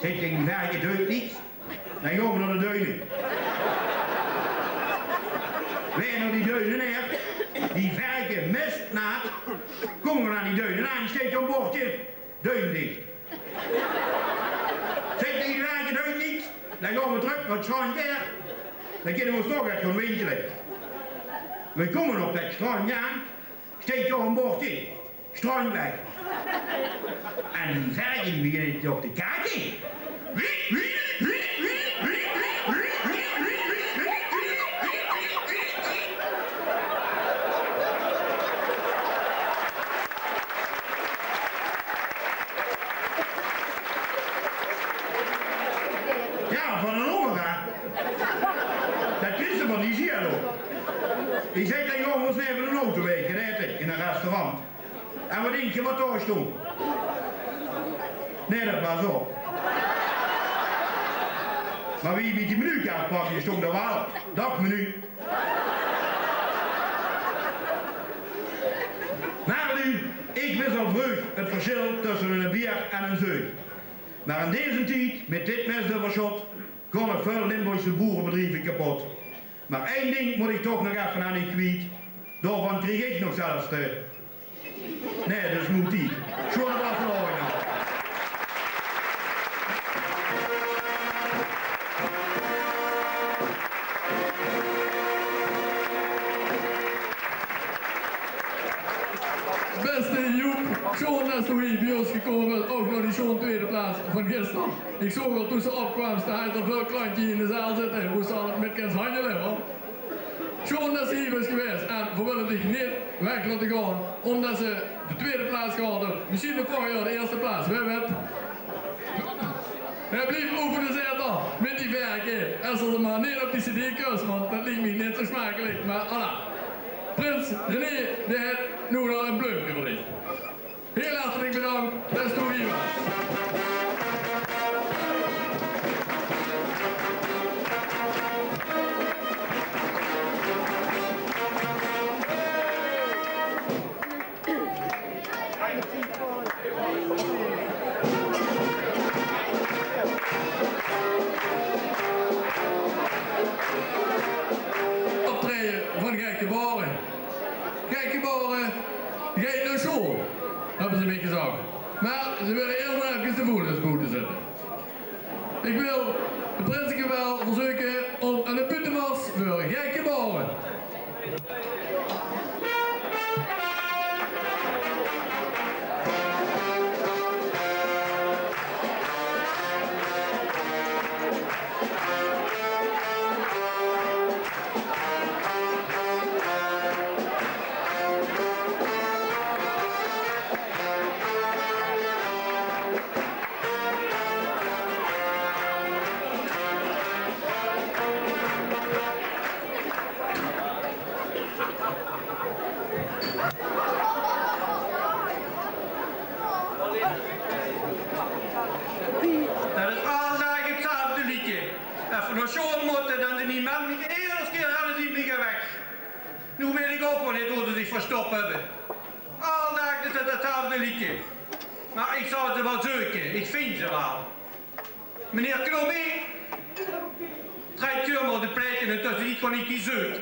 Zèk ich taenge die verke: deit niks, dan gaon v'r nao de duine. Weer nao die duine haer, die verke mesnaat. Kómme v'r aan die duine aan, steit dao ein bordje: duindicht. Zèk ich taenge die verke: deit niks, dan gaon v'r trök nao 't sjtrandj haer. Dan kinne v'r ós toch get gaon winkele. V'r kómme op dat sjtrandj aan, steit dao ein bordje: sjtrandjweg. En die verke die beginne toch te kake. Jao, van ein hónger, hè. Dat kriegs se van die zieë ouch. Ich zèk taenge häör: v'r mótte ins effe ein auto waeke, gaon aete in ein restaurant. En wat dink geer wat dao stóng? Nae, dat waas op. Mer wie ich die menukaart pakde, stóng dao waal: dagmenu. Mer noe, ich wis al vreug 't versjil tösse ein beer en ein zeug. Mer in dezen tied, mit dit mesöversjot, gaon nog väöl Limburgse boerebedrieve kepot. Mer ein dink mót ich toch nog effe aan uch kwiet. Daovan krieg ich nog zelfs de... Nae, dat is noe tied. Sjoon, dat waas veur uch nog. Sjoon des doe hie bie ós gekómme bös, ouch nao die sjoon twiede plaats van gister. Ich zoog al toen se opkwaams, dao haes se väöl klantje in de zaal zitte, woe se al mit kins hanjele, huur. Sjoon des se hie bös gewaes en veer wille dich neet weg laote gaon, ómdes se de twiede plaats gehaold höbs. Mesjien de volgend jaor de ierste plaats, wae weit. Hae blief euver de zetel mit die verke. Es se 'm mer neet op die cd kós, want det liek mich neet zoe smakelik. Mer voilà. Prins René, dae haet noe al ein bleumke veur dich. Hiel hartelik bedank, des doe hie waas. Optraeje van Gek Gebaore. Gek Gebaore geit nao sjool, höbbe ze mich gezag. Mer ze wille ieërs nog efkes de voetjes boete zitte. Ich wil de prinsekapel verzeuke óm ein buutemars veur Gek Gebaore. Det is alle daag 'tzelfde leedje. Es v'r nao sjool mótte, dan zeen die menne de ieëste kier al die mich weg. Noe weit ich ouch waal neet wo ze zich verstop höbbe. Alle daag is 't 'tzelfde leedje. Mer ich zal ze waal zeuke, ich vinj ze waal. Meneer Knobbie, trèk uch mer de plaete en tösse die kan ich die zeuke.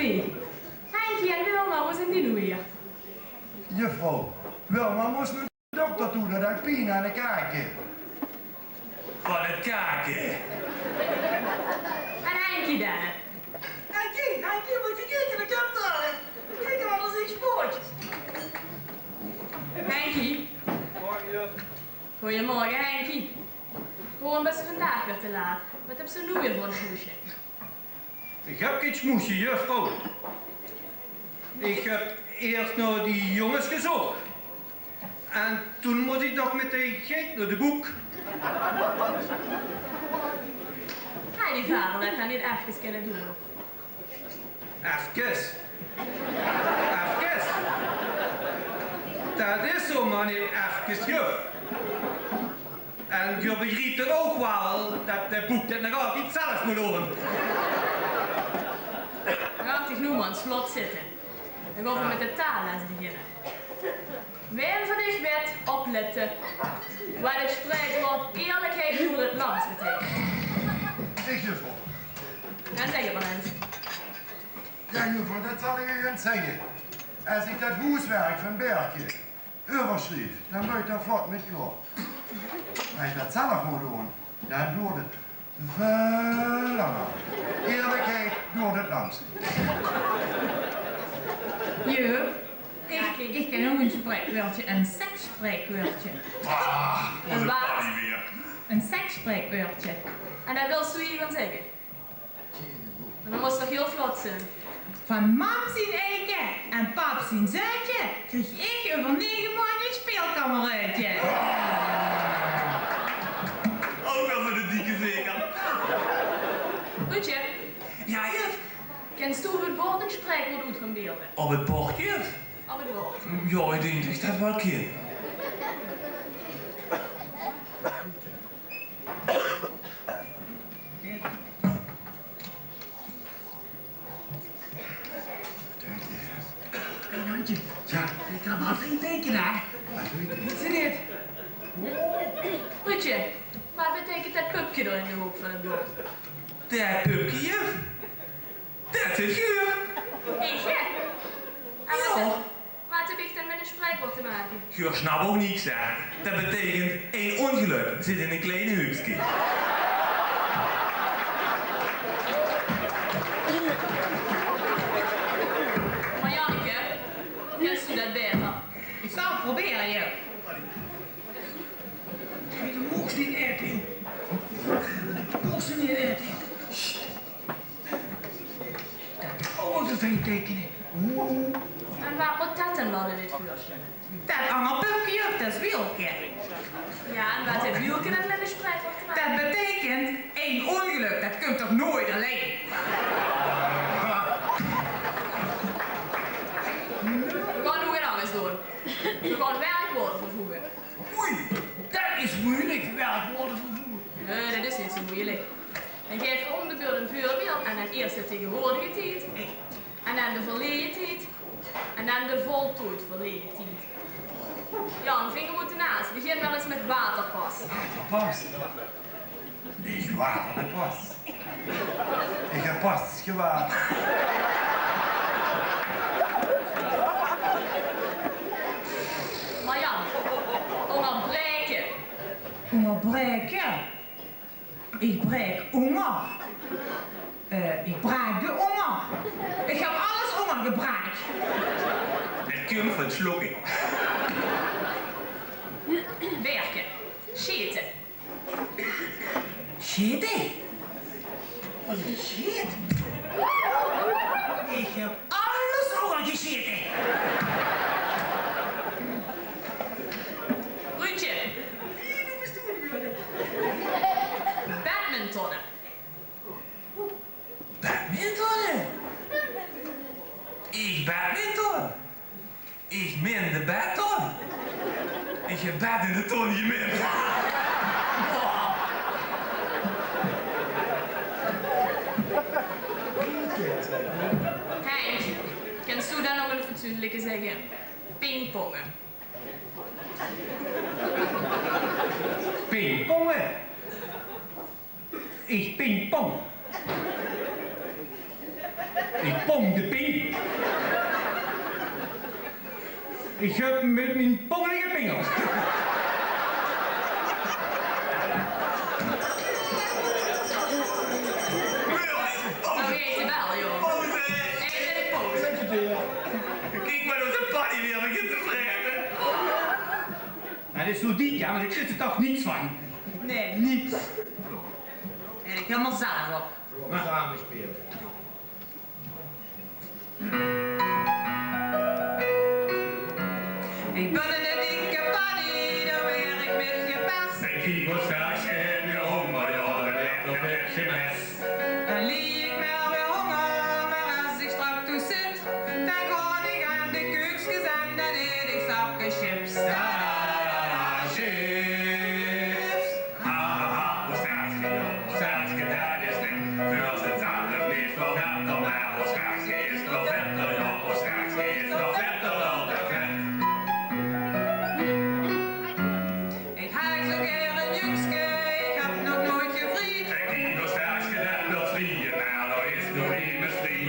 Henkie en Wilma, wo zeen die noe weer? Juffrouw, Wilma mós nao de dokter toe, dat haet pien aan de kake. Van het kake. En Henkie dan? Henkie, Henkie, mót se kieke, de dokter. Kiek, wat is die spook. Henkie. Gojemorge, Henkie. Waorom bös se vandaag weer te laat? Wat höbs se noe weer veur ein smoesje? Ich höb gein smoesje, juffrouw. Ich höb iers nao die jónges gezoch. En toen mós ich nog mit de geit nao de boek. Haw die vader dat dan neet efkes kinne doon? Efkes. Efkes. Dat is zomer neet efkes, juf. En geer begriep toch ouch waal dat de boek dit nog altied zelf mót doon. Laot dich noe mer ins vlot zitte. Dan gaon v'r mit de taalles beginne. Wae van uch weit, oplètte, wat het spreekwoord eerlijkheid door het langs beteikent? Ich, juffrouw. Dan zèk het mer ins. Jao, juffrouw, dat zal ich uch ins zègke. Es ich dat hoeswerk van Berke euversjrief, dan bön ich d'r vlot mit klaor. Mer es ich dat zelf mót doon, dan doert het väöl langer. Eerlijkheid door het langs. Juf, ich, ich kin ouch ein spreekwaordje, ein seksspreekwaordje. Ah, ózze Paddy weer. Ein seksspreekwaordje. En dat wils doe hie gaon zègke? Mer dan mós se toch hieël vlot zeen. Van mam zien eike en pap zien zeutje krieg ich euver nege maondj ein speelkameräödje. Ouch al veur de dikke zeker. Ruudje. Jao, juf. Kins doe op het bord ein spreekwaord oet gaon beelde? Op het bord, juf? Op het bord. Jao, ich dink dat ich dat waal kin. Hé, Jantje. Jao? Ich kan waal fijn teikene, hè? Waat doe ich? Neet zo neet. Ruudje, waat beteikent dat pupke dao in de hook van het bord? Dat pupke, juf? Dat zit geer. Ich, hè? Jao. Waat höb ich dan mit ein spreekwaord te make? Geer snap ouch niks, hè? Dat beteikent: ein óngelök zit in ein klein huukske. Mer Janneke, kins doe dat baeter? Ich zal het probere, juf. Hey, de moogs neet aete, jong. De moogs neet aete. Sst. Dat ouch al te fijn teikene. Oeh. En waat mót dat dan waal, dit vuursje? Dat anger pupke, juf, dat is Wielke. Jao, en waat haet Wielke dan mit ein spreekwaord te make? Dat beteikent: ein óngelök, dat kump toch noeats allein? V'r gaon noe get angers doon. V'r gaon werkwaorde vervoege. Oei, dat is meujelik, werkwaorde vervoege. Nae, dat is neet zo meujelik. Dan gaef ich óm de beurt ein veurbeeld en dan iers de taegewoordige tied, en dan de verleje tied, en dan de voltooid verleje tied. Jao, en vinger mótte naas. Begin mer ins mit waterpas. Waterpas? Ich waterde pas. Ich höb pas gewaaterd. Marjan, óngerbraeke. Óngerbraeke? Ich braek ónger. Eh, ich braak de ónger. Ich höb alles óngergebraak. Det kump van sjlókke. Berke. Sjete. Sjete? Waat is sjete? Ich höb alles óngergesjete. Ruudje. Badmintonne. Badmintonne? Ich badminton? Ich min de badton. Ich höb bad in de ton gemint. Henk, kins doe dan nog ein fatsoenlike zègke? Pingponge. Pingponge? Ich pingpong. Ich pong de ping. Ich höb mit mien pong gepingeld. Pauze! Pauze! Pauze! Kiek mer, de paddy weer begint te vraete. Det is zoe diek, jao, mer ich zit d'r toch niks van. Nae, niks. En ich helemaol zelf op. Same spele. Ich bön eine dikke paddy, dao waer ich mit gepest. Ich kiek op sterkste, höb weer hónger, jao, dan waer ich nog vet gemest. Dan lie ich mer weer hónger, mer es ich straks thoes zit, dan gaon ich aan de keukskes en dan aet ich zakke chips. Da, da, da, da, chips. Ha, ha, ha, os sterkste, jao, os sterkste, det is slim. Veur zichzelf neet väöl vet, mer os sterkste is väöl vetter, jao, os sterkste is väöl vetter dan de vet. Ich haw zoe gaer ein jukske, ich höb nog noeats gevried. Ich kiek os sterkste, det wilt vrieje, mer dao is nog nemes vrie.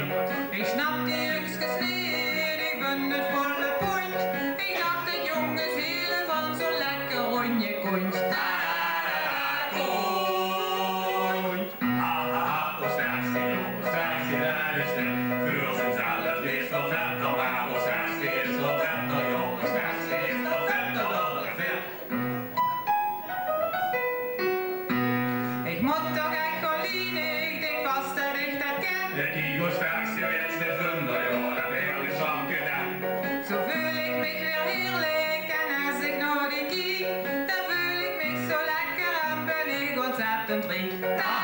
Ich snap die jukskes neet, ich bön 't volle pondj. Ich dach det jónges hiele van zoe'n lekker róndje kóntj. Da, da, da, da, kóntj. Ha, ha, ha, os sterkste, jao, os sterkste, det is slim. Veur zichzelf neet väöl vetter, mer os sterkste is väöl vetter, jao, os sterkste is väöl vetter dan de vet. Ich mót toch ech gaon liene, ich dink vas det ich det kin. Ich kiek os sterkste, wits te, vunj, jao, det waer ein slanke den. Zoe veul ich mich weer hierlik en es ich nao dich kiek, dan veul ich mich zoe lekker en bön ich óntzèttend riek. Da,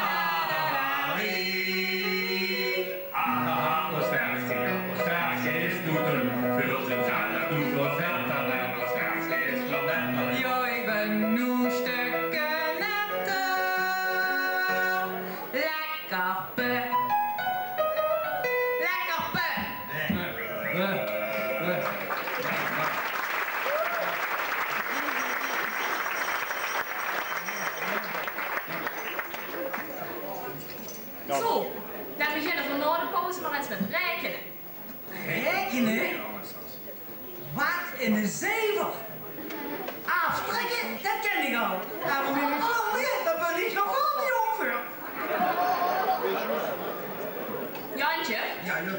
da, da, da, riek. Ha, ha, ha, os sterkste, jao, os sterkste is noe dun. Veur zichzelf noe väöl vetter, mer os sterkste is väöl vetter. Jao, ich bön noe stukke netter. Lekker pè. Lekker pè. Zoe, dan beginne v'r nao de pauze mer ins mit raekene. Raekene? Waat ein zeiver! Aaftrèkke, det kin ich al. Mer mit mien vunje, dao bön ich nog väöl te jónk veur. Jantje? Jao, jao.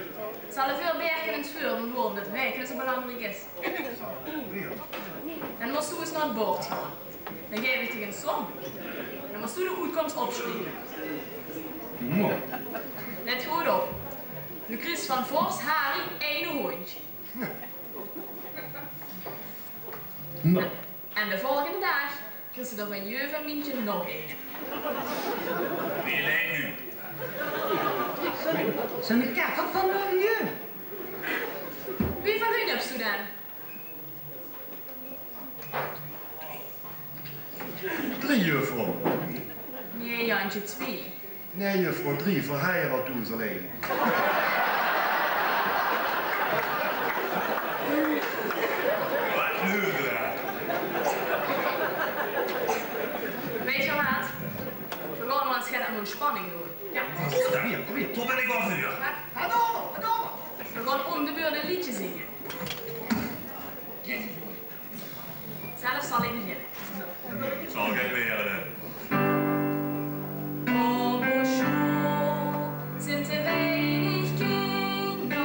Zal ich veur Berke ins veur, dan waere det raekene zoe belangriek is. Dan mós doe ins nao 't bord gaon. Dan gaef ich dich ein som. Dan mós doe de oetkoms opsjrieve. Let good op. Doe kriegs van vors Harie eine hóndj. Noe. En de volgende daag kriegs se d'r van juf en Mientje nog eine. Wie lèk u? Zeen, zeen de katter van de juf. Wieväöl hóndj höbs doe dan? Drie, juffrouw. Nae, Jantje, twie. Nae, juffrouw, drie. Verheiraad doon ze allein. Waat leuk, hè? Wèt geer waat? V'r gaon mer ins get aan óntspanning doon. Jao, kóm dan, kóm hie, kóm hie. Dao bön ich waal veur. Waat? Waat dan? Waat dan? V'r gaon óm de beurt ein leedje zinge. Zelf zal ich beginne. Zal ich 't waere? Op ós sjool zeen te weinig kinder.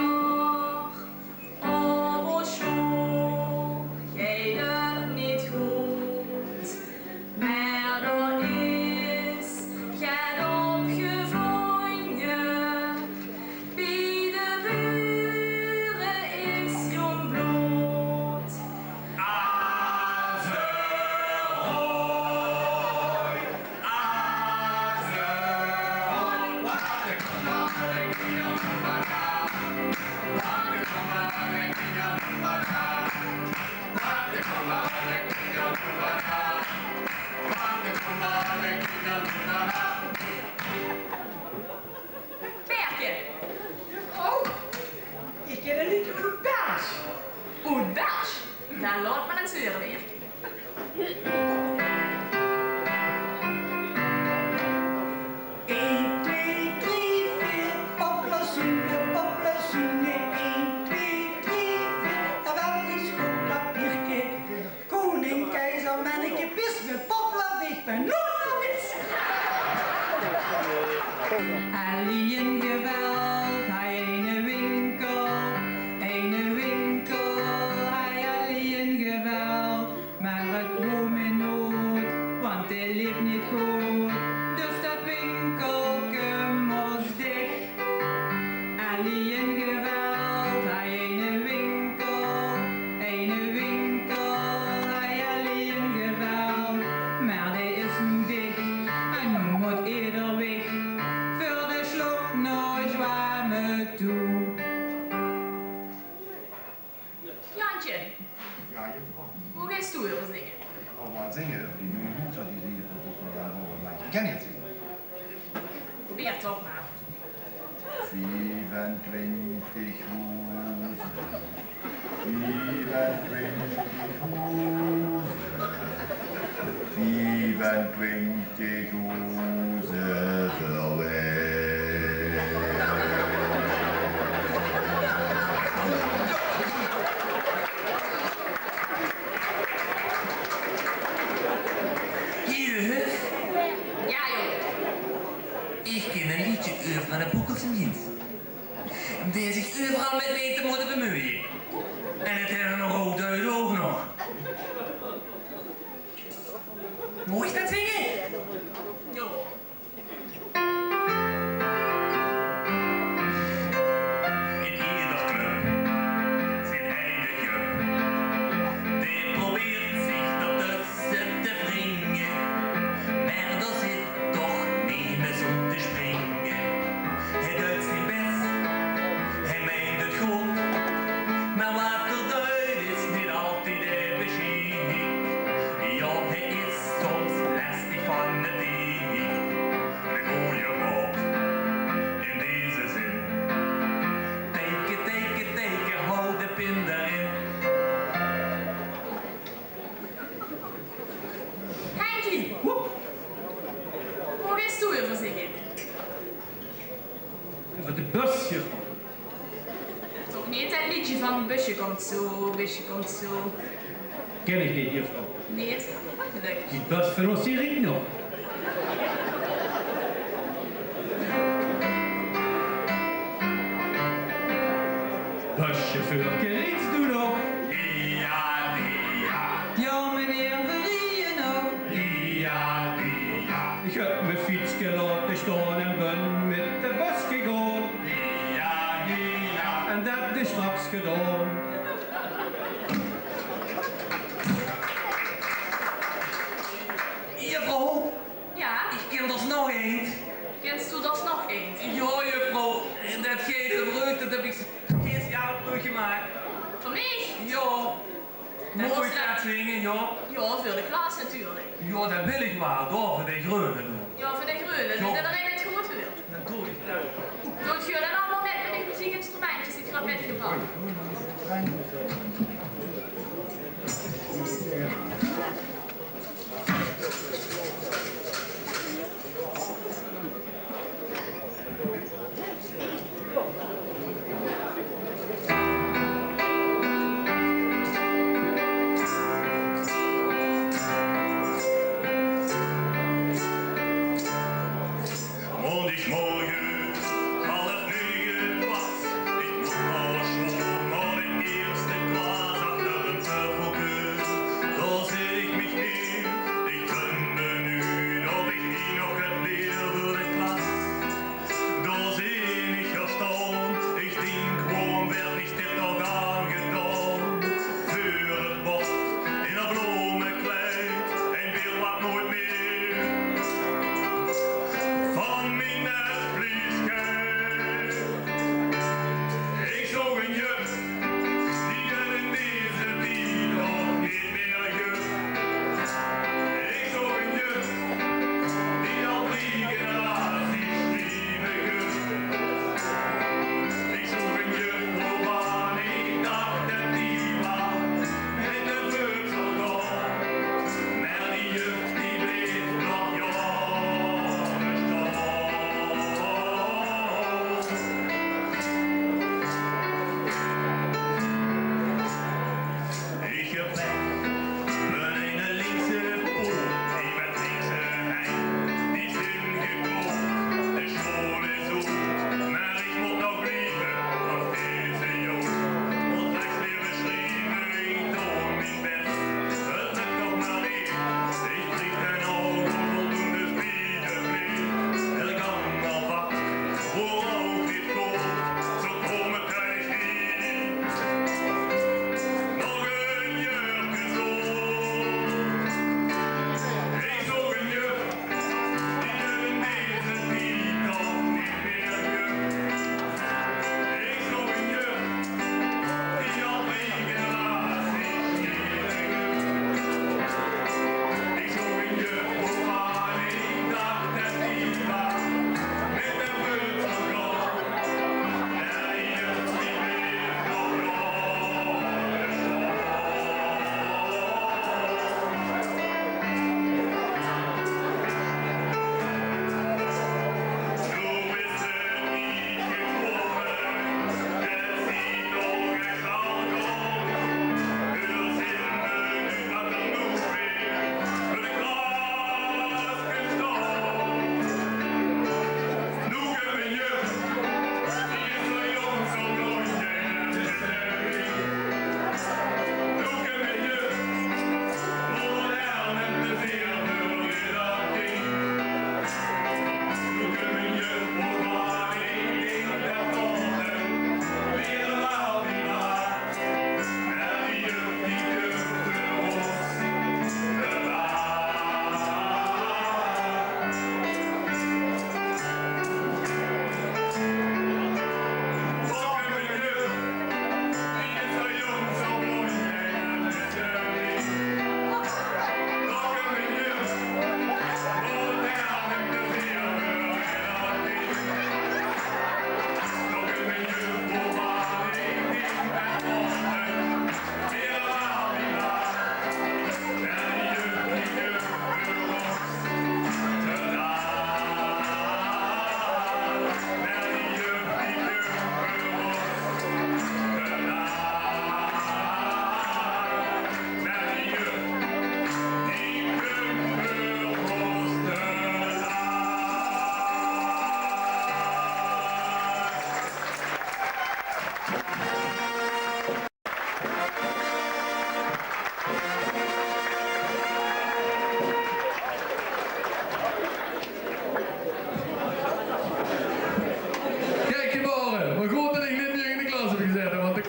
Op ós sjool geit 't neet good. Mer dao is get op gevónje. Bie de bure Zinge euver die nuuj hoezer die ze hie verkoch höbbe. Kin ich 't zinge? Probeer toch mer. Viefentwintig hoezer. Viefentwintig hoezer. Viefentwintig hoezer verweg. Jao, jao. Ich kin ein leedje euver de Boekelse mins, dae zich euveral mit meint te mótte bemeuje. En 't haet ein rood oug ouch nog. Maag ich det zinge? Jao. In eder club zit eine Jup, dae probeert zich d'rtösse te wringe, mer dao zit toch nemes óm te springe. Hae deit zien bès, hae meint 't good, mer waat 'r deit is neet altied besjiek. Jao, hae is soms lestig fanatiek. De gooje raod in deze zin: teike, teike, teike, haw de pin d'rin. Henkie, woep. Wo geis doe euver zinge? Euver de bös, juffrouw. Toch neet det leedje van: Busje kump zo, busje kump zo. Kin ich neet, juffrouw. Neet? Gelökkig. Die bös van ós, die riejt nog. Bussjefeurke, riejs doe nog? Jao, jao. Jao, meneer, veer rieje nog. Jao, jao. Ich höb mien fietske laote staon en bön mit de bös gegaon. Jao, jao. En det is straks gedaon. Juffrouw, jao? Ich kin d'r nog eins. Kins doe d'r nog eins? Jao, juffrouw, det gele vreugde, det höb ich speciaal veur uch gemaak. Veur mich? Jao. Maag ich det zinge, jao? Jao, veur de klas natuurlik. Jao, det wil ich waal. Dao veur de greune, doe. Jao, veur de greune. Jao. Det d'r ein 't good huurt. Det doon ich. Doot geer dan allemaol mit, mit de meziekinstrumentjes die geer höb mitgebrach? Maondigmorge, half nege was, ich mós nao sjool, nao de ierste klas.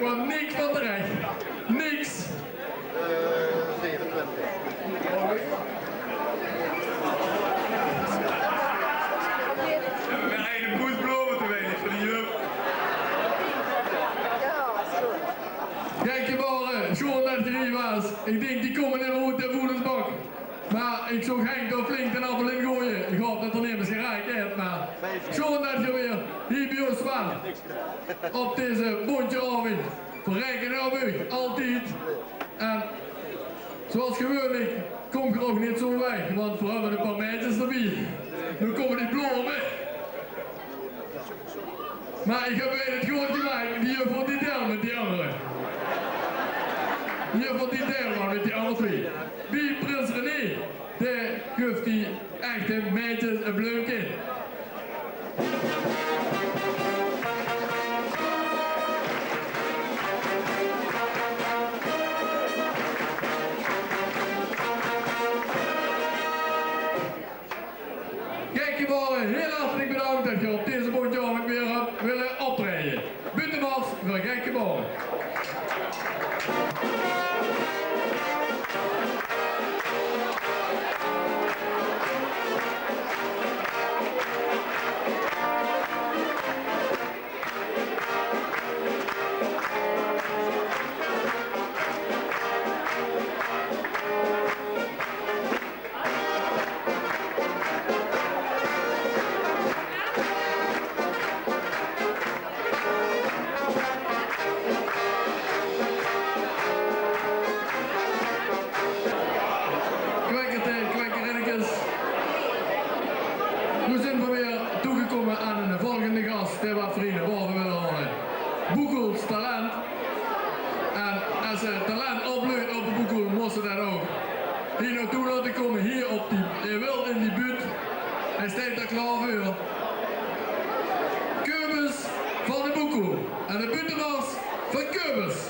Kwam niks van terech. Niks. Mien eine poes blome te weinig veur die jeugd. Gekkebaore, sjoon det geer hie waas. Ich dink, die kómme neet oet de voedelsbak. Mer ich zoog Henk dao flink den appel in goeaje. Ich haop det d'r nemes geraak haet, mer sjoon det geer weer hie bie ós waart op deze bóntje aovend. Veer raekene op uch, altied. En zoeas gewuuenlik kómp geer ouch neet zo weg, want veer höbbe e paar maedjes d'rbie. Noe kómme die blome. Mer ich höb weer 't good gemaak, die juffrouw die deel mit die angere. Die juffrouw die deel mer mit die anger twee. Bie prins René, dae guf die echte maedjes e bleumke. Gekkebaore, hiel hartelik bedank det geer op deze bóntje aovend weer höb wille optraeje. Buuttemars veur Gekkebaore. Kwekkerte, kwekkerinnekes. Noe zeen v'r weer toegekómme aan eine volgende gas, dae waat v'r hie nao bove wille haole. Boekoels Talent. En es 't talent opbleut op de Boekoel, mós se det ouch hie nao toe laote kómme, hie op die, eh, wild in die buut. Hae steit d'r klaor veur. Keubes van de Boekoel. En de buuttemars van Keubes.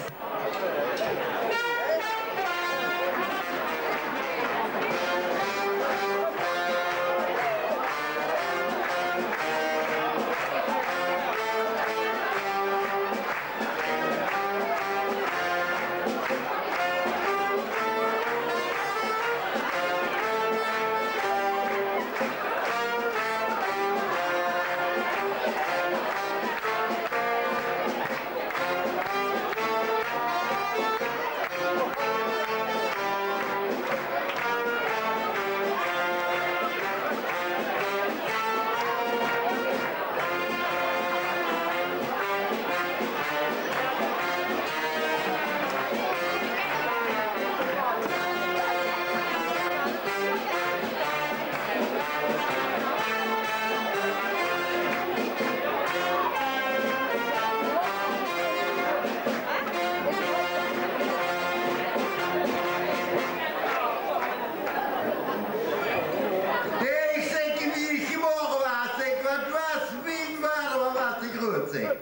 Hé, ich zèk, wie ich gebaore waas, zèk, waat waas mien vader, waat waas dae groot, zèk.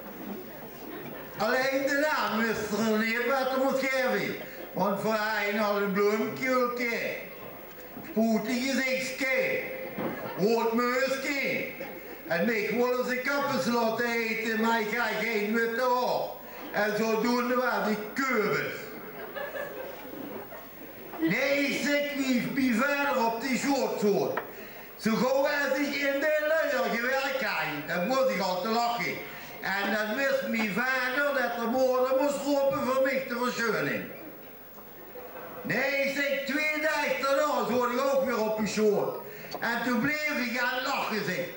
Allein de naam wis 'r neet waat 'r mós gaeve, want v'r hawwe al e bloemke, poetig gezichtsje, roead meuske. En mich wólle ze Kappes laote heite, mer ich haw gein witte haor. En zodoende waas ich Keubes. Nae, ich zèk, wie ich bie vader op de sjoot zoot, zo gaw es ich in de luier gewirk haw, dan mós ich al te lache. En dan wis mien vader det de moder mós rope veur mich te versjeune. Nae, ich zèk, twee daag daonao zoot ich ouch weer op de sjoot. En toen bleef ich aan 't lache, zèk.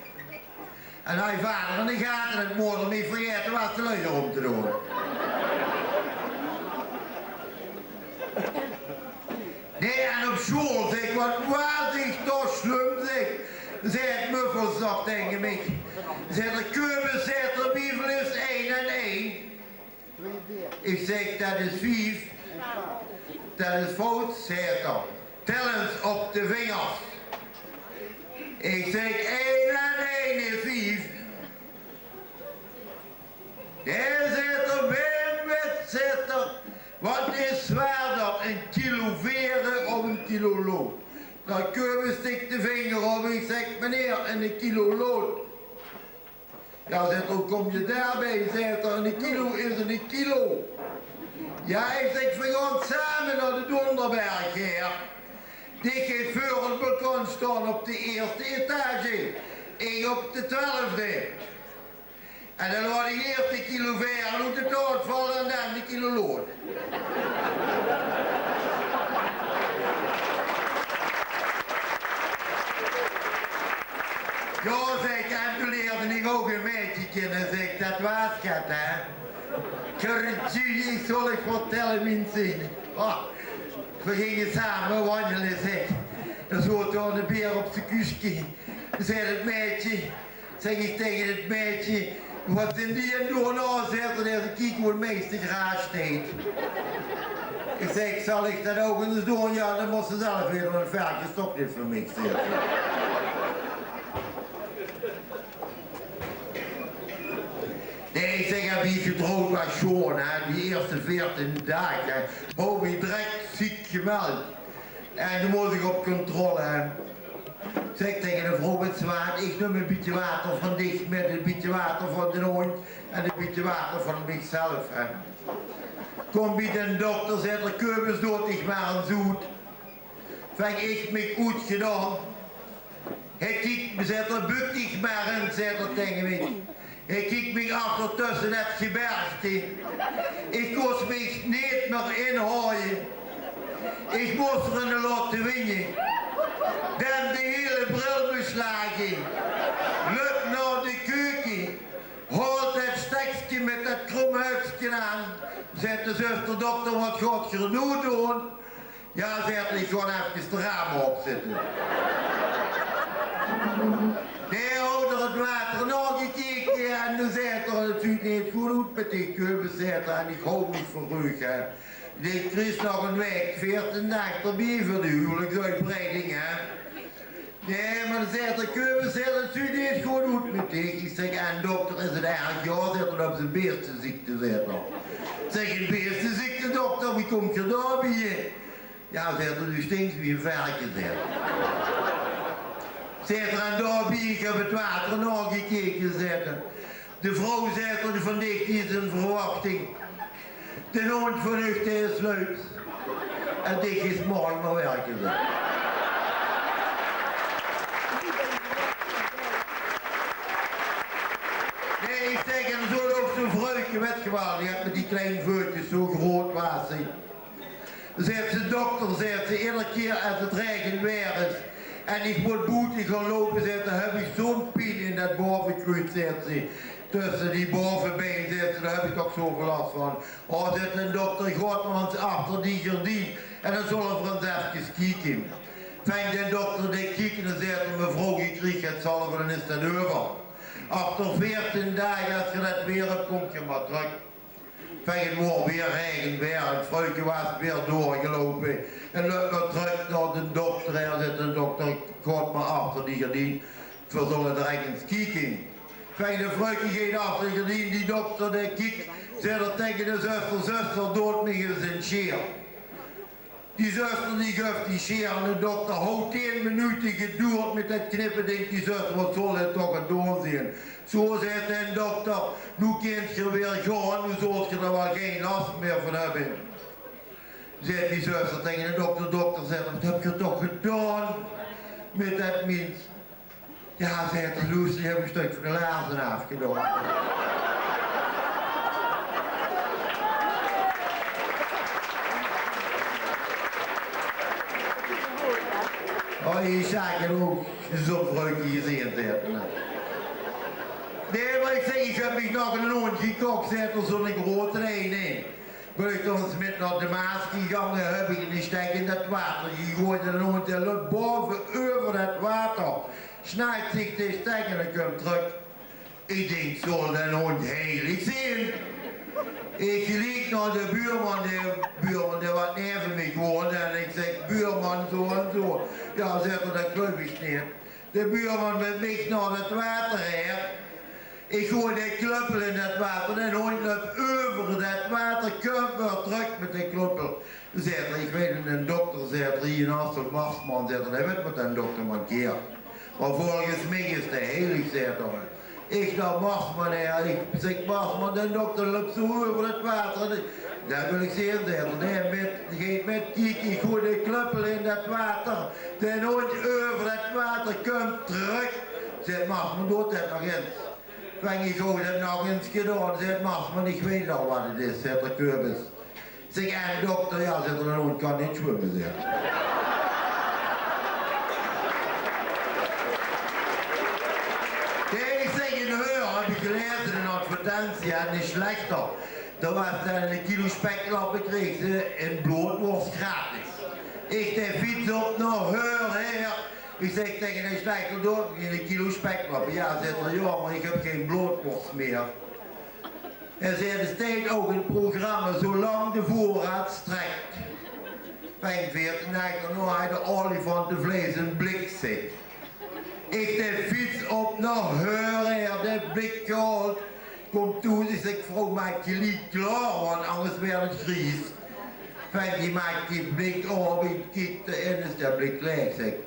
En haw vader in de gate det moder neet vergaete waas de luier óm te doon. Nae, en op sjool, zèk, waat waas ich toch slum, zèk. Zaet Muffels nog taenge mich. Zaet 'r: "Keubes," zaet 'r, "wieväöl is ein en ein?" Ich zèk: "Det is vief." "Det is fout," zaet 'r. "Tel ins op de vingers." Ich zèk: "Ein en ein is vief." "Nae," zaet 'r, "wae wit," zaet 'r, "waat is zwaorder, ein kilo vere of ein kilo lood?" Dao Keubes stik de vinger op, ich zèk: "Meneer, ein kilo lood." Jao, zaet 'r, wie kóms se daobie? Zaet 'r, 'ne kilo is 'ne kilo. Jao, ich zèk, veer gaon same nao de Donderberg, hè. Dich geis veur 't balkon staon op de ierste etage, ich op de twelfde. En dan laot ich ieërs de kilo vaer oet de taart valle en dan de kilo lood. Jao, zèk ich, en toen leerde ich ouch e maedje kinne, zèk ich, det waas get, hè. Kertjie, ich zal uch vertèlle, minse. Ah, veer ginge same wanjele, zèk ich. Dao zoot dao 'ne beer op zien kuuske. Zaet 't maedje, zèk ich taenge 't maedje: "Waat zeen die aan 't doon?" "Nao," zaet 'r, "dao kieke wie 't meiste graas steit." Ich zèk: "Zal ich det ouch ins doon?" "Jao, dan mós se zelf weite, want 't verke is toch neet van mich," zaet 'r. Nae, ich zèk, ich bön getrouwd, waas sjoon, hè, die ierste veertien daag, hè, haw ich mich direk ziek gemeld. En toen mós ich op controle, hè. Zèk ich taenge de vrouw: "Wèts se waat, ich num e bietje water van dich mit, e bietje water van d'n hóndj en e bietje water van michzelf, hè." Kóm bie d'n dokter, zaet 'r: "Keubes, doot dich mer ins oet." Vang ich mich oetgedaon. Hae kiek, zaet 'r: "Bök dich mer ins," zaet 'r taenge mich. Hae kiek mich achter tösse 't gebergte. Ich kós mich neet mieë inhaoje. Ich mós 'r eine laote winje. Dan de hiele bril beslage. Löp nao de keuke. Haolt 't stekske mit 't krom huukske aan. Zaet de zuster: "Dokter, waat gaot geer noe doon?" "Jao," zaet 'r, "ich gaon efkes de rame opzètte." Hae haw 't water naogekeke en toen zaet 'r: "'t Zuut neet good oet mit dich, Keubes," zaet 'r, "en ich haw mich verreug, hè. Dich kriegs nog ein waek, veertien daag d'rbie veur de huwelijksuitbreiding, hè." "Nae, mer," zaet 'r, "Keubes," zaet 'r, "'t zuut neet good oet mit dich." Ich zèk: "En dokter, is 't erg?" "Jao," zaet 'r, "dan höbs se ein beesteziekte," zaet 'r. Zèk ich: "Ein beesteziekte, dokter, wie kóms se daobie?" "Jao," zaet 'r, "doe stinks wie ein verke," zaet 'r. Zaet 'r: "En daobie, ich höb 't water naogekeke," zaet 'r. "De vrouw," zaet 'r, "van dich, die is in verwachting. D'n hóndj van uch, dae is luuks. En dich geis morge mer wirke," zaet 'r. Nae, ich zèk, en zoe ouch zoe'n vruike, wèt geer waal, die haet mit die klein veutjes, zoe groot waas ze. Zaet ze: "Dokter," zaet ze, "eder kier es 't raegewaer is en ich mót boete gaon loupe," zaet ze, "höb ich zoe'n pien in det baovekruuts," zaet ze, "tösse die baovebein," zaet ze, "dao höb ich toch zoeväöl las van." "O," zaet d'n dokter, "gaot mer ins achter die gerdien en dan zölle v'r ins efkes kieke." Vang d'n dokter, dae kiek en zaet 'r: "Mevrouw, geer kriegt 't zelf en dan is 't euver. Achter veertien daag, es geer det weer höb, kómp geer mer trök." Vang 't waor weer raegewaer, 't vruike waas weer doorgeloupe en löp mer trök nao d'n dokter. Hae zaet: "D'n dokter, gaot mer achter die gerdien, veer zölle d'r ins kieke." Vang det vruike geit achter de gerdien, die dokter dae kiek, zaet 'r taenge de zuster: "Zuster, doot mich ins ein sjeer." Die zuster die guf die sjeer aan d'n dokter, haw tieën minute gedoerd mit det knippe, dink die zuster: "Waat zal det toch aan 't doon zeen?" "Zoe," zaet d'n dokter, "noe kint geer weer gaon, noe zult geer d'r waal gein las mieë van höbbe." Zaet die zuster taenge d'n dokter: "Dokter," zaet 'r, "waat höb geer toch gedaon mit det mins?" "Jao," zaet 'r, "loester, ich höb ein stök van de laarzen aafgedaon." "O, ich zag 't ouch, zoe'n vruike gezeen," zaet 'r. "Nae, mer," zaet 'r, "ich höb mich nog eine hóndj gekoch," zaet 'r, "zoe'n groeate eine." Bön ich dao ins mit nao de Maas gegange, höb ich eine stek in det water gegoejd en d'n hóndj dae löp baove euver det water, snijt zich de stek en dae kump trök. Ich dink: "Zal d'n hóndj heilig zeen?" Ich geliek nao de buurman, de buurman dae waat naeve mich woonde, en ich zèk: "Buurman, zoe en zoe." "Jao," zaet 'r, "det geluif ich neet." De buurman mit mich nao det water haer. Ich goej de kluppel in det water. D'n hóndj löp euver det water, kump weer trök mit de kluppel. Zaet 'r: "Ich weit 'ne dokter," zaet 'r, "hie in Hasselt, Marsman," zaet 'r, "dae weit waat d'n dokter mankeert. Mer volges mich is dae heilig," zaet 'r. Ich nao Markman, hè. Ich zèk: "Markman, d'n dokter löp zoe euver 't water." "Det wil ich zeen," zaet 'r. "Nae, mit, geet mit kieke, ich goej de kluppel in det water. D'n hóndj euver 't water, kump trök." Zaet Markman: "Doot det nog ins." Vèng ich: "Höb ich det nog ins gedaon?" Zaet Markman: "Ich weit al waat 't is," zaet 'r, "Köbes." Zèk: "En dokter?" "Jao," zaet 'r, "d'n hóndj kan neet zwumme," zaet 'r. Ich zèk: "In Höör höb ich gelaeze, 'n advertentie, en 'ne slechter. Dao waas 'ne kilo speklap, kreegs se 'n bloodworst gratis." Ich de fiets op nao Höör, hè. Ich zèk taenge d'n slechter: "Doot mich 'ne kilo speklap." "Jao," zaet 'r, "jao, mer ich höb gein bloodworst mieë." Hae zaet: "D'r steit ouch in 't programma: zoelang de veurraad strekt." Vèng: "Veertien daag daonao haet d'r olifantevleis in blik zitte." Ich de fiets op nao Höör, hè, de blik gehaold. Kóm thoes, ich zèk: "Vrouw, maak dich liek klaor, want angers waert 't gries." Vèng: "Maak dae blik aope," ich kiek d'rin, is det blik laeg, zèk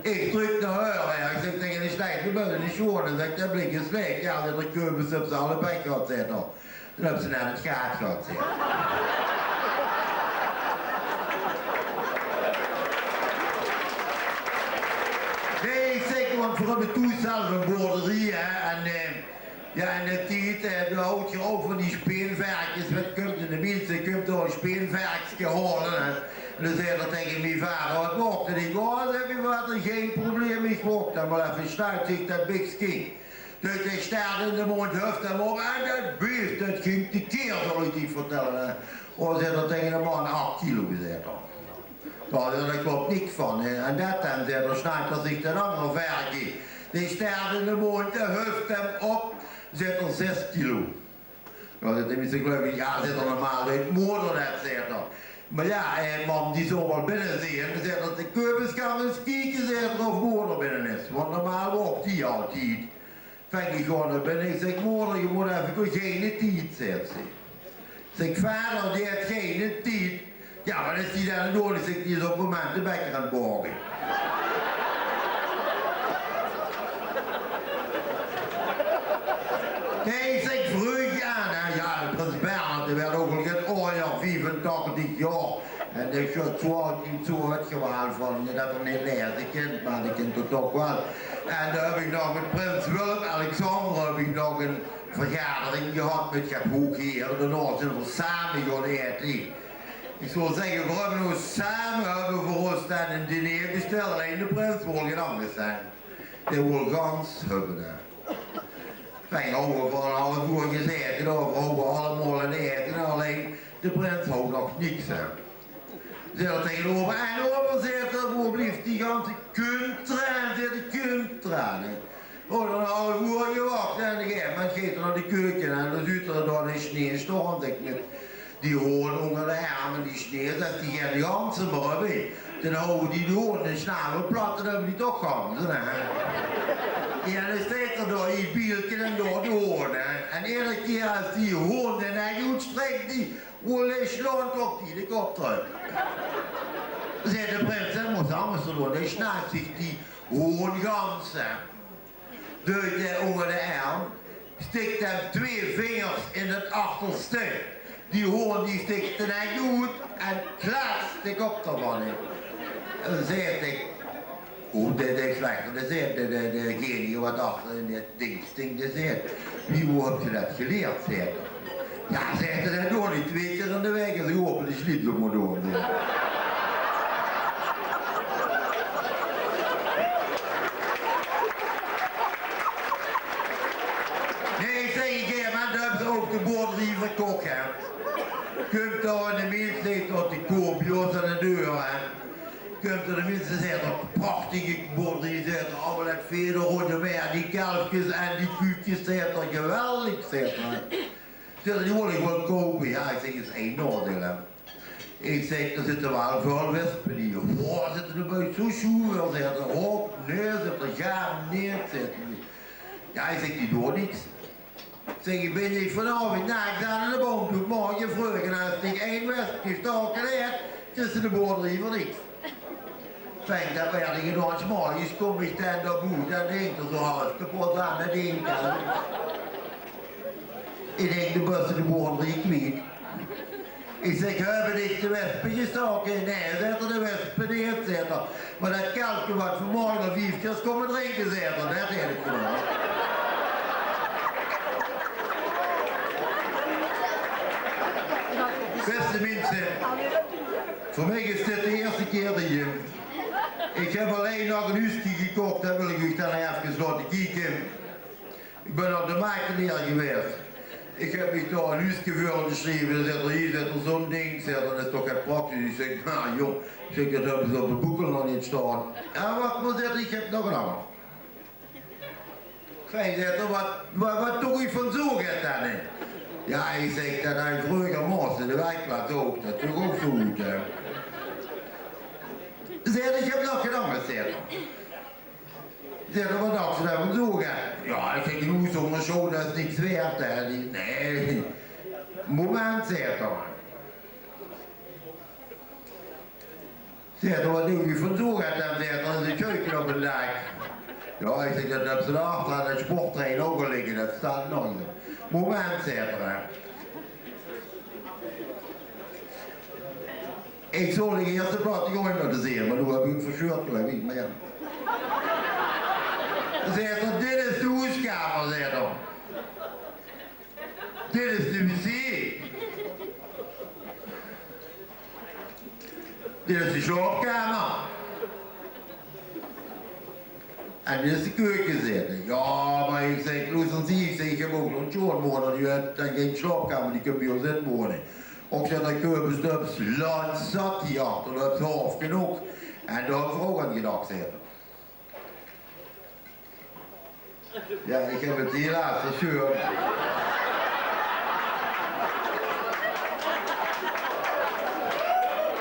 ich. Ich trök nao Höör, hè. Ich zèk taenge d'n slechter: "Doe bös neet sjoon," zèk ich, "det blik is laeg." "Jao," zaet 'r, "Köbes, höbs se alle pech gehad," zaet 'r. "Doe höbs se net 't gaat gehad," zaet 'r. Nae, ich zèk, want veer höbbe thoes zelf 'n boerderie, hè. En, eh, jao, in d'n tied, eh, dao haaj geer ouch van die speenverkes, waat kump in de minse, kump dao 'n speenverkske haole, hè. En dan zaet 'r taenge miene vader: "Waat waert 'r?" Ich: "Oh," zaet miene vader, "gein probleem, ich waek 'm waal effe." Snuit zich det bikske. Dus dae staert in de móndj, huft 'm op en det bees, det ging tekeer, zal ich dich vertèlle, hè. "Oh," zaet 'r taenge de man, "ach kilo," zaet 'r. "Jao," zaet 'r, "dao klop niks van, hè. En det dan?" zaet 'r, snuit zich det anger verke. Dae staert in de móndj, huft 'm op, zaet 'r, "zès kilo." "Jao," zaet 'r, "tenminste, geluif ich." "Jao," zaet 'r, "normaal weit moder det," zaet 'r. "Mer jao, eh, mam, die zal waal binne zeen." Zaet 'r: "De Köbes, gank ins kieke," zaet 'r, "of moder binne is, want normaal waak die altied." Vèng: Ich gaon nao binne, ich zèk: "Moder, ich mót effe, ich höb geine tied," zaet ze. Zèk ich: "Vader, dae haet geine tied." "Jao, waat is dae dan aan 't doon?" Ich zèk: "Dae is op 't moment de bekker aan 't baoke." Nae, ich zèk: "Vreug aan, hè." Jao, de prins Bernhard, dae waert ouch al get aojer, viefentachtig jaor. En dae sjöt zoe oet, zoe oet, gewaal van det 'r neet laeze kint, mer dae kint 't toch waal. En dao höb ich nog mit prins Willem-Alexander höb ich nog 'n vergadering gehad mit get hoge here. Daonao zeen v'r same gaon aete. Ich zou zègke, v'r höbbe noe same, höbbe v'r ós dan 'n diner besteld. Allein de prins wól gein anges, hè. Dae wól gans höbbe, hè. Veer hawwe veur 'n haaf oer gezaete, v'r hawwe allemaol 'n aete, allein de prins haw nog niks, hè. Zaet 'r taenge opa: "En opa," zaet 'r, "wo blief die ganse kuntraan?" Zaet 'r: "Kuntraan, hè." Oh, dan hawwe v'r gewach en op 'n gegaeve moment geit 'r nao de keuke en dan zuut 'r dao 'ne sjnee staon, zèk, mit die hoon ónger de erm en die sjnee, es die gein ganse mieë höbbe, dan hawwe die hoon de sjnavel plat en höbbe die toch ganse, hè. Jao, dan steit 'r dao, 'n bielke en dao de hoon, hè. En eder kier es die hoon de nek oetstrek, die Oele sjlaon toch die de kop trök. Zaet de prins: "Det mós se angers doon, dan sjnaas se die hoon gans, hè." Duit 'r ónger de erm, stik 'm twee vingers in 't achterste. Die hoon die stik de nek oet en klaats, de kop d'rvan in. En dan zaet 'r: "Oeh, det is slech." En dan zaet de, de, degene waat achter in det ding sting, dae zaet: "Wie, wo höbs se det gelierd?" zaet 'r. "Jao," zaet 'r, "det doon ich twee kier in de waek es ich opa de sjlietel mót doon," zaet 'r. Nae, ich zèk, ich höb, mer dan höbbe ze ouch de boerderie verkoch, hè. Kump dao 'ne mins, steit dao de koe bie ós aan de deur, hè. Kump d'r 'ne mins, zaet 'r: "Prachtige boerderie," zaet 'r, "allemaol 't vee d'r róndjóm, die kelfkes en die kuukes," zaet 'r, "geweldig," zaet 'r. Zaet 'r: "Die wól ich waal koupe." Jao, ich zèk, is ein naodeil, hè. Ich zèk: "D'r zitte waal väöl wespe in." "Woa," zaet 'r, "dao bön ich zoe sjoer," zaet 'r, "hop, nae," zaet 'r, "gaar neet," zaet 'r. Jao, ich zèk, "die doon niks." Zèk ich: "Bin ich vanaovend naaks aan de boum toe, morge vreug, en es dich ein wesp gestaoke haet, kriss se de boerderie veur niks." Fijn, det waer gedaon. 's Morges kóm ich dan dao boete en dink d'r zo half kepot aan, det dink ich. Ich dink, de bös de boel d'r kwiet. Ich zèk: "Höbbe dich de wespe gestaoke?" "Nae," zaet 'r, "de wespe neet," zaet 'r. "Mer det kelke waat vanmorge al vief kier is kómme drinke," zaet 'r, "det haet ich gedaon." Bèste minse, veur mich is dit de ierste kier det, eh, ich höb allein nog ein huuske gekoch, det wil ich uch dan efkes laote kieke. Ich bön nao de makelaar gewaes. Ich höb mich dao ein huuske veur gesjreve. Zaet 'r: "Hie," zaet 'r, "zo'n dink," zaet 'r, "det is toch get praktisch." Ich zèk: "Mer jóng," zèk ich, "det höbbe ze op de boekel nog neet staon." "Jao, wach mer," zaet 'r, "ich höb nog ein anger." "Fijn," zaet 'r, "waat, waat, waat doog ich van zoget dan, hè?" "Jao," ich zèk, "det haw ich vreuger Maosse de werkplaats ouch, det doog ich ouch zo oet, hè." Zaet 'r: "Ich höb nog get angers," zaet 'r. Zaet 'r: "Waat dachs se dan van zoget?" "Jao," ich zèk, "ein hoes zónger sjoon, det is niks waerd, hè." "Nae." "Moment," zaet 'r. Zaet 'r: "Waat doog ich van zoget dan?" Zaet 'r: "Is 't sjöke op 't daak." "Jao," ich zèk, "det höbs se dao achter aan 't sportterrein ouch al ligke, det staot nog." "Moment," zaet 'r. Ich zal dich ieërs de platte gróndj laote zeen, mer noe höb ich 't versjeurd, geluif ich, mer jao. Zaet 'r: "Dit is de hoeskamer," zaet 'r. "Dit is de wc. Dit is de slaopkamer. En dit is de keuke," zaet 'r. "Jao, mer," ich zèk, "loester, ich zèk, ich höb ouch nog ein sjoonmoder, die haet dan gein slaopkamer, die kump bie ós inwone." "Och," zaet 'r, "Kobus, det is landjszat hie, det is haof genóg. En dao höb ich ouch aan gedach," zaet 'r. Jao, ich höb 't helaas versjeurd.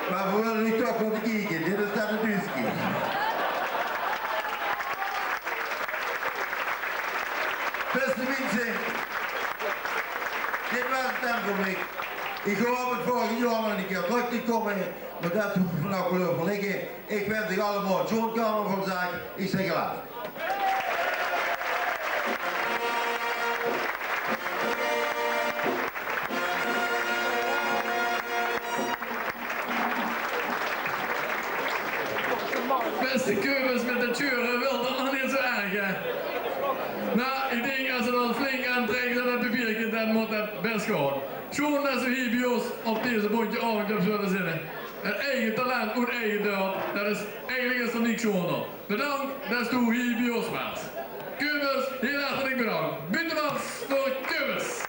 Mer veur noe toch nog te kieke, dit is dan 't huuske. Bèste minse, dit waas 't dan veur mich. Ich haop 't volgend jaor nog ein kier trök te kómme, mer det mót ich nog waal euverlègke. Ich wins uch allemaol sjoon carnavalsdaag. Ich zèk: alaaf. Bèste Kobus, mit det sjeure wilt det nog neet zo erg, hè? Mer ich dink, es se dan flink aantrèks aan det papierke, dan mót det bès gaon. Sjoon det se hie bie ós op deze bóntje aovendj höbs wille zinne. Ein eige talent oet eige dörp, det is eigelik, is d'r niks sjoonder. Bedank des doe hie bie ós waas. Kobus, hieël hartelik bedank. Buuttemans veur Kobus.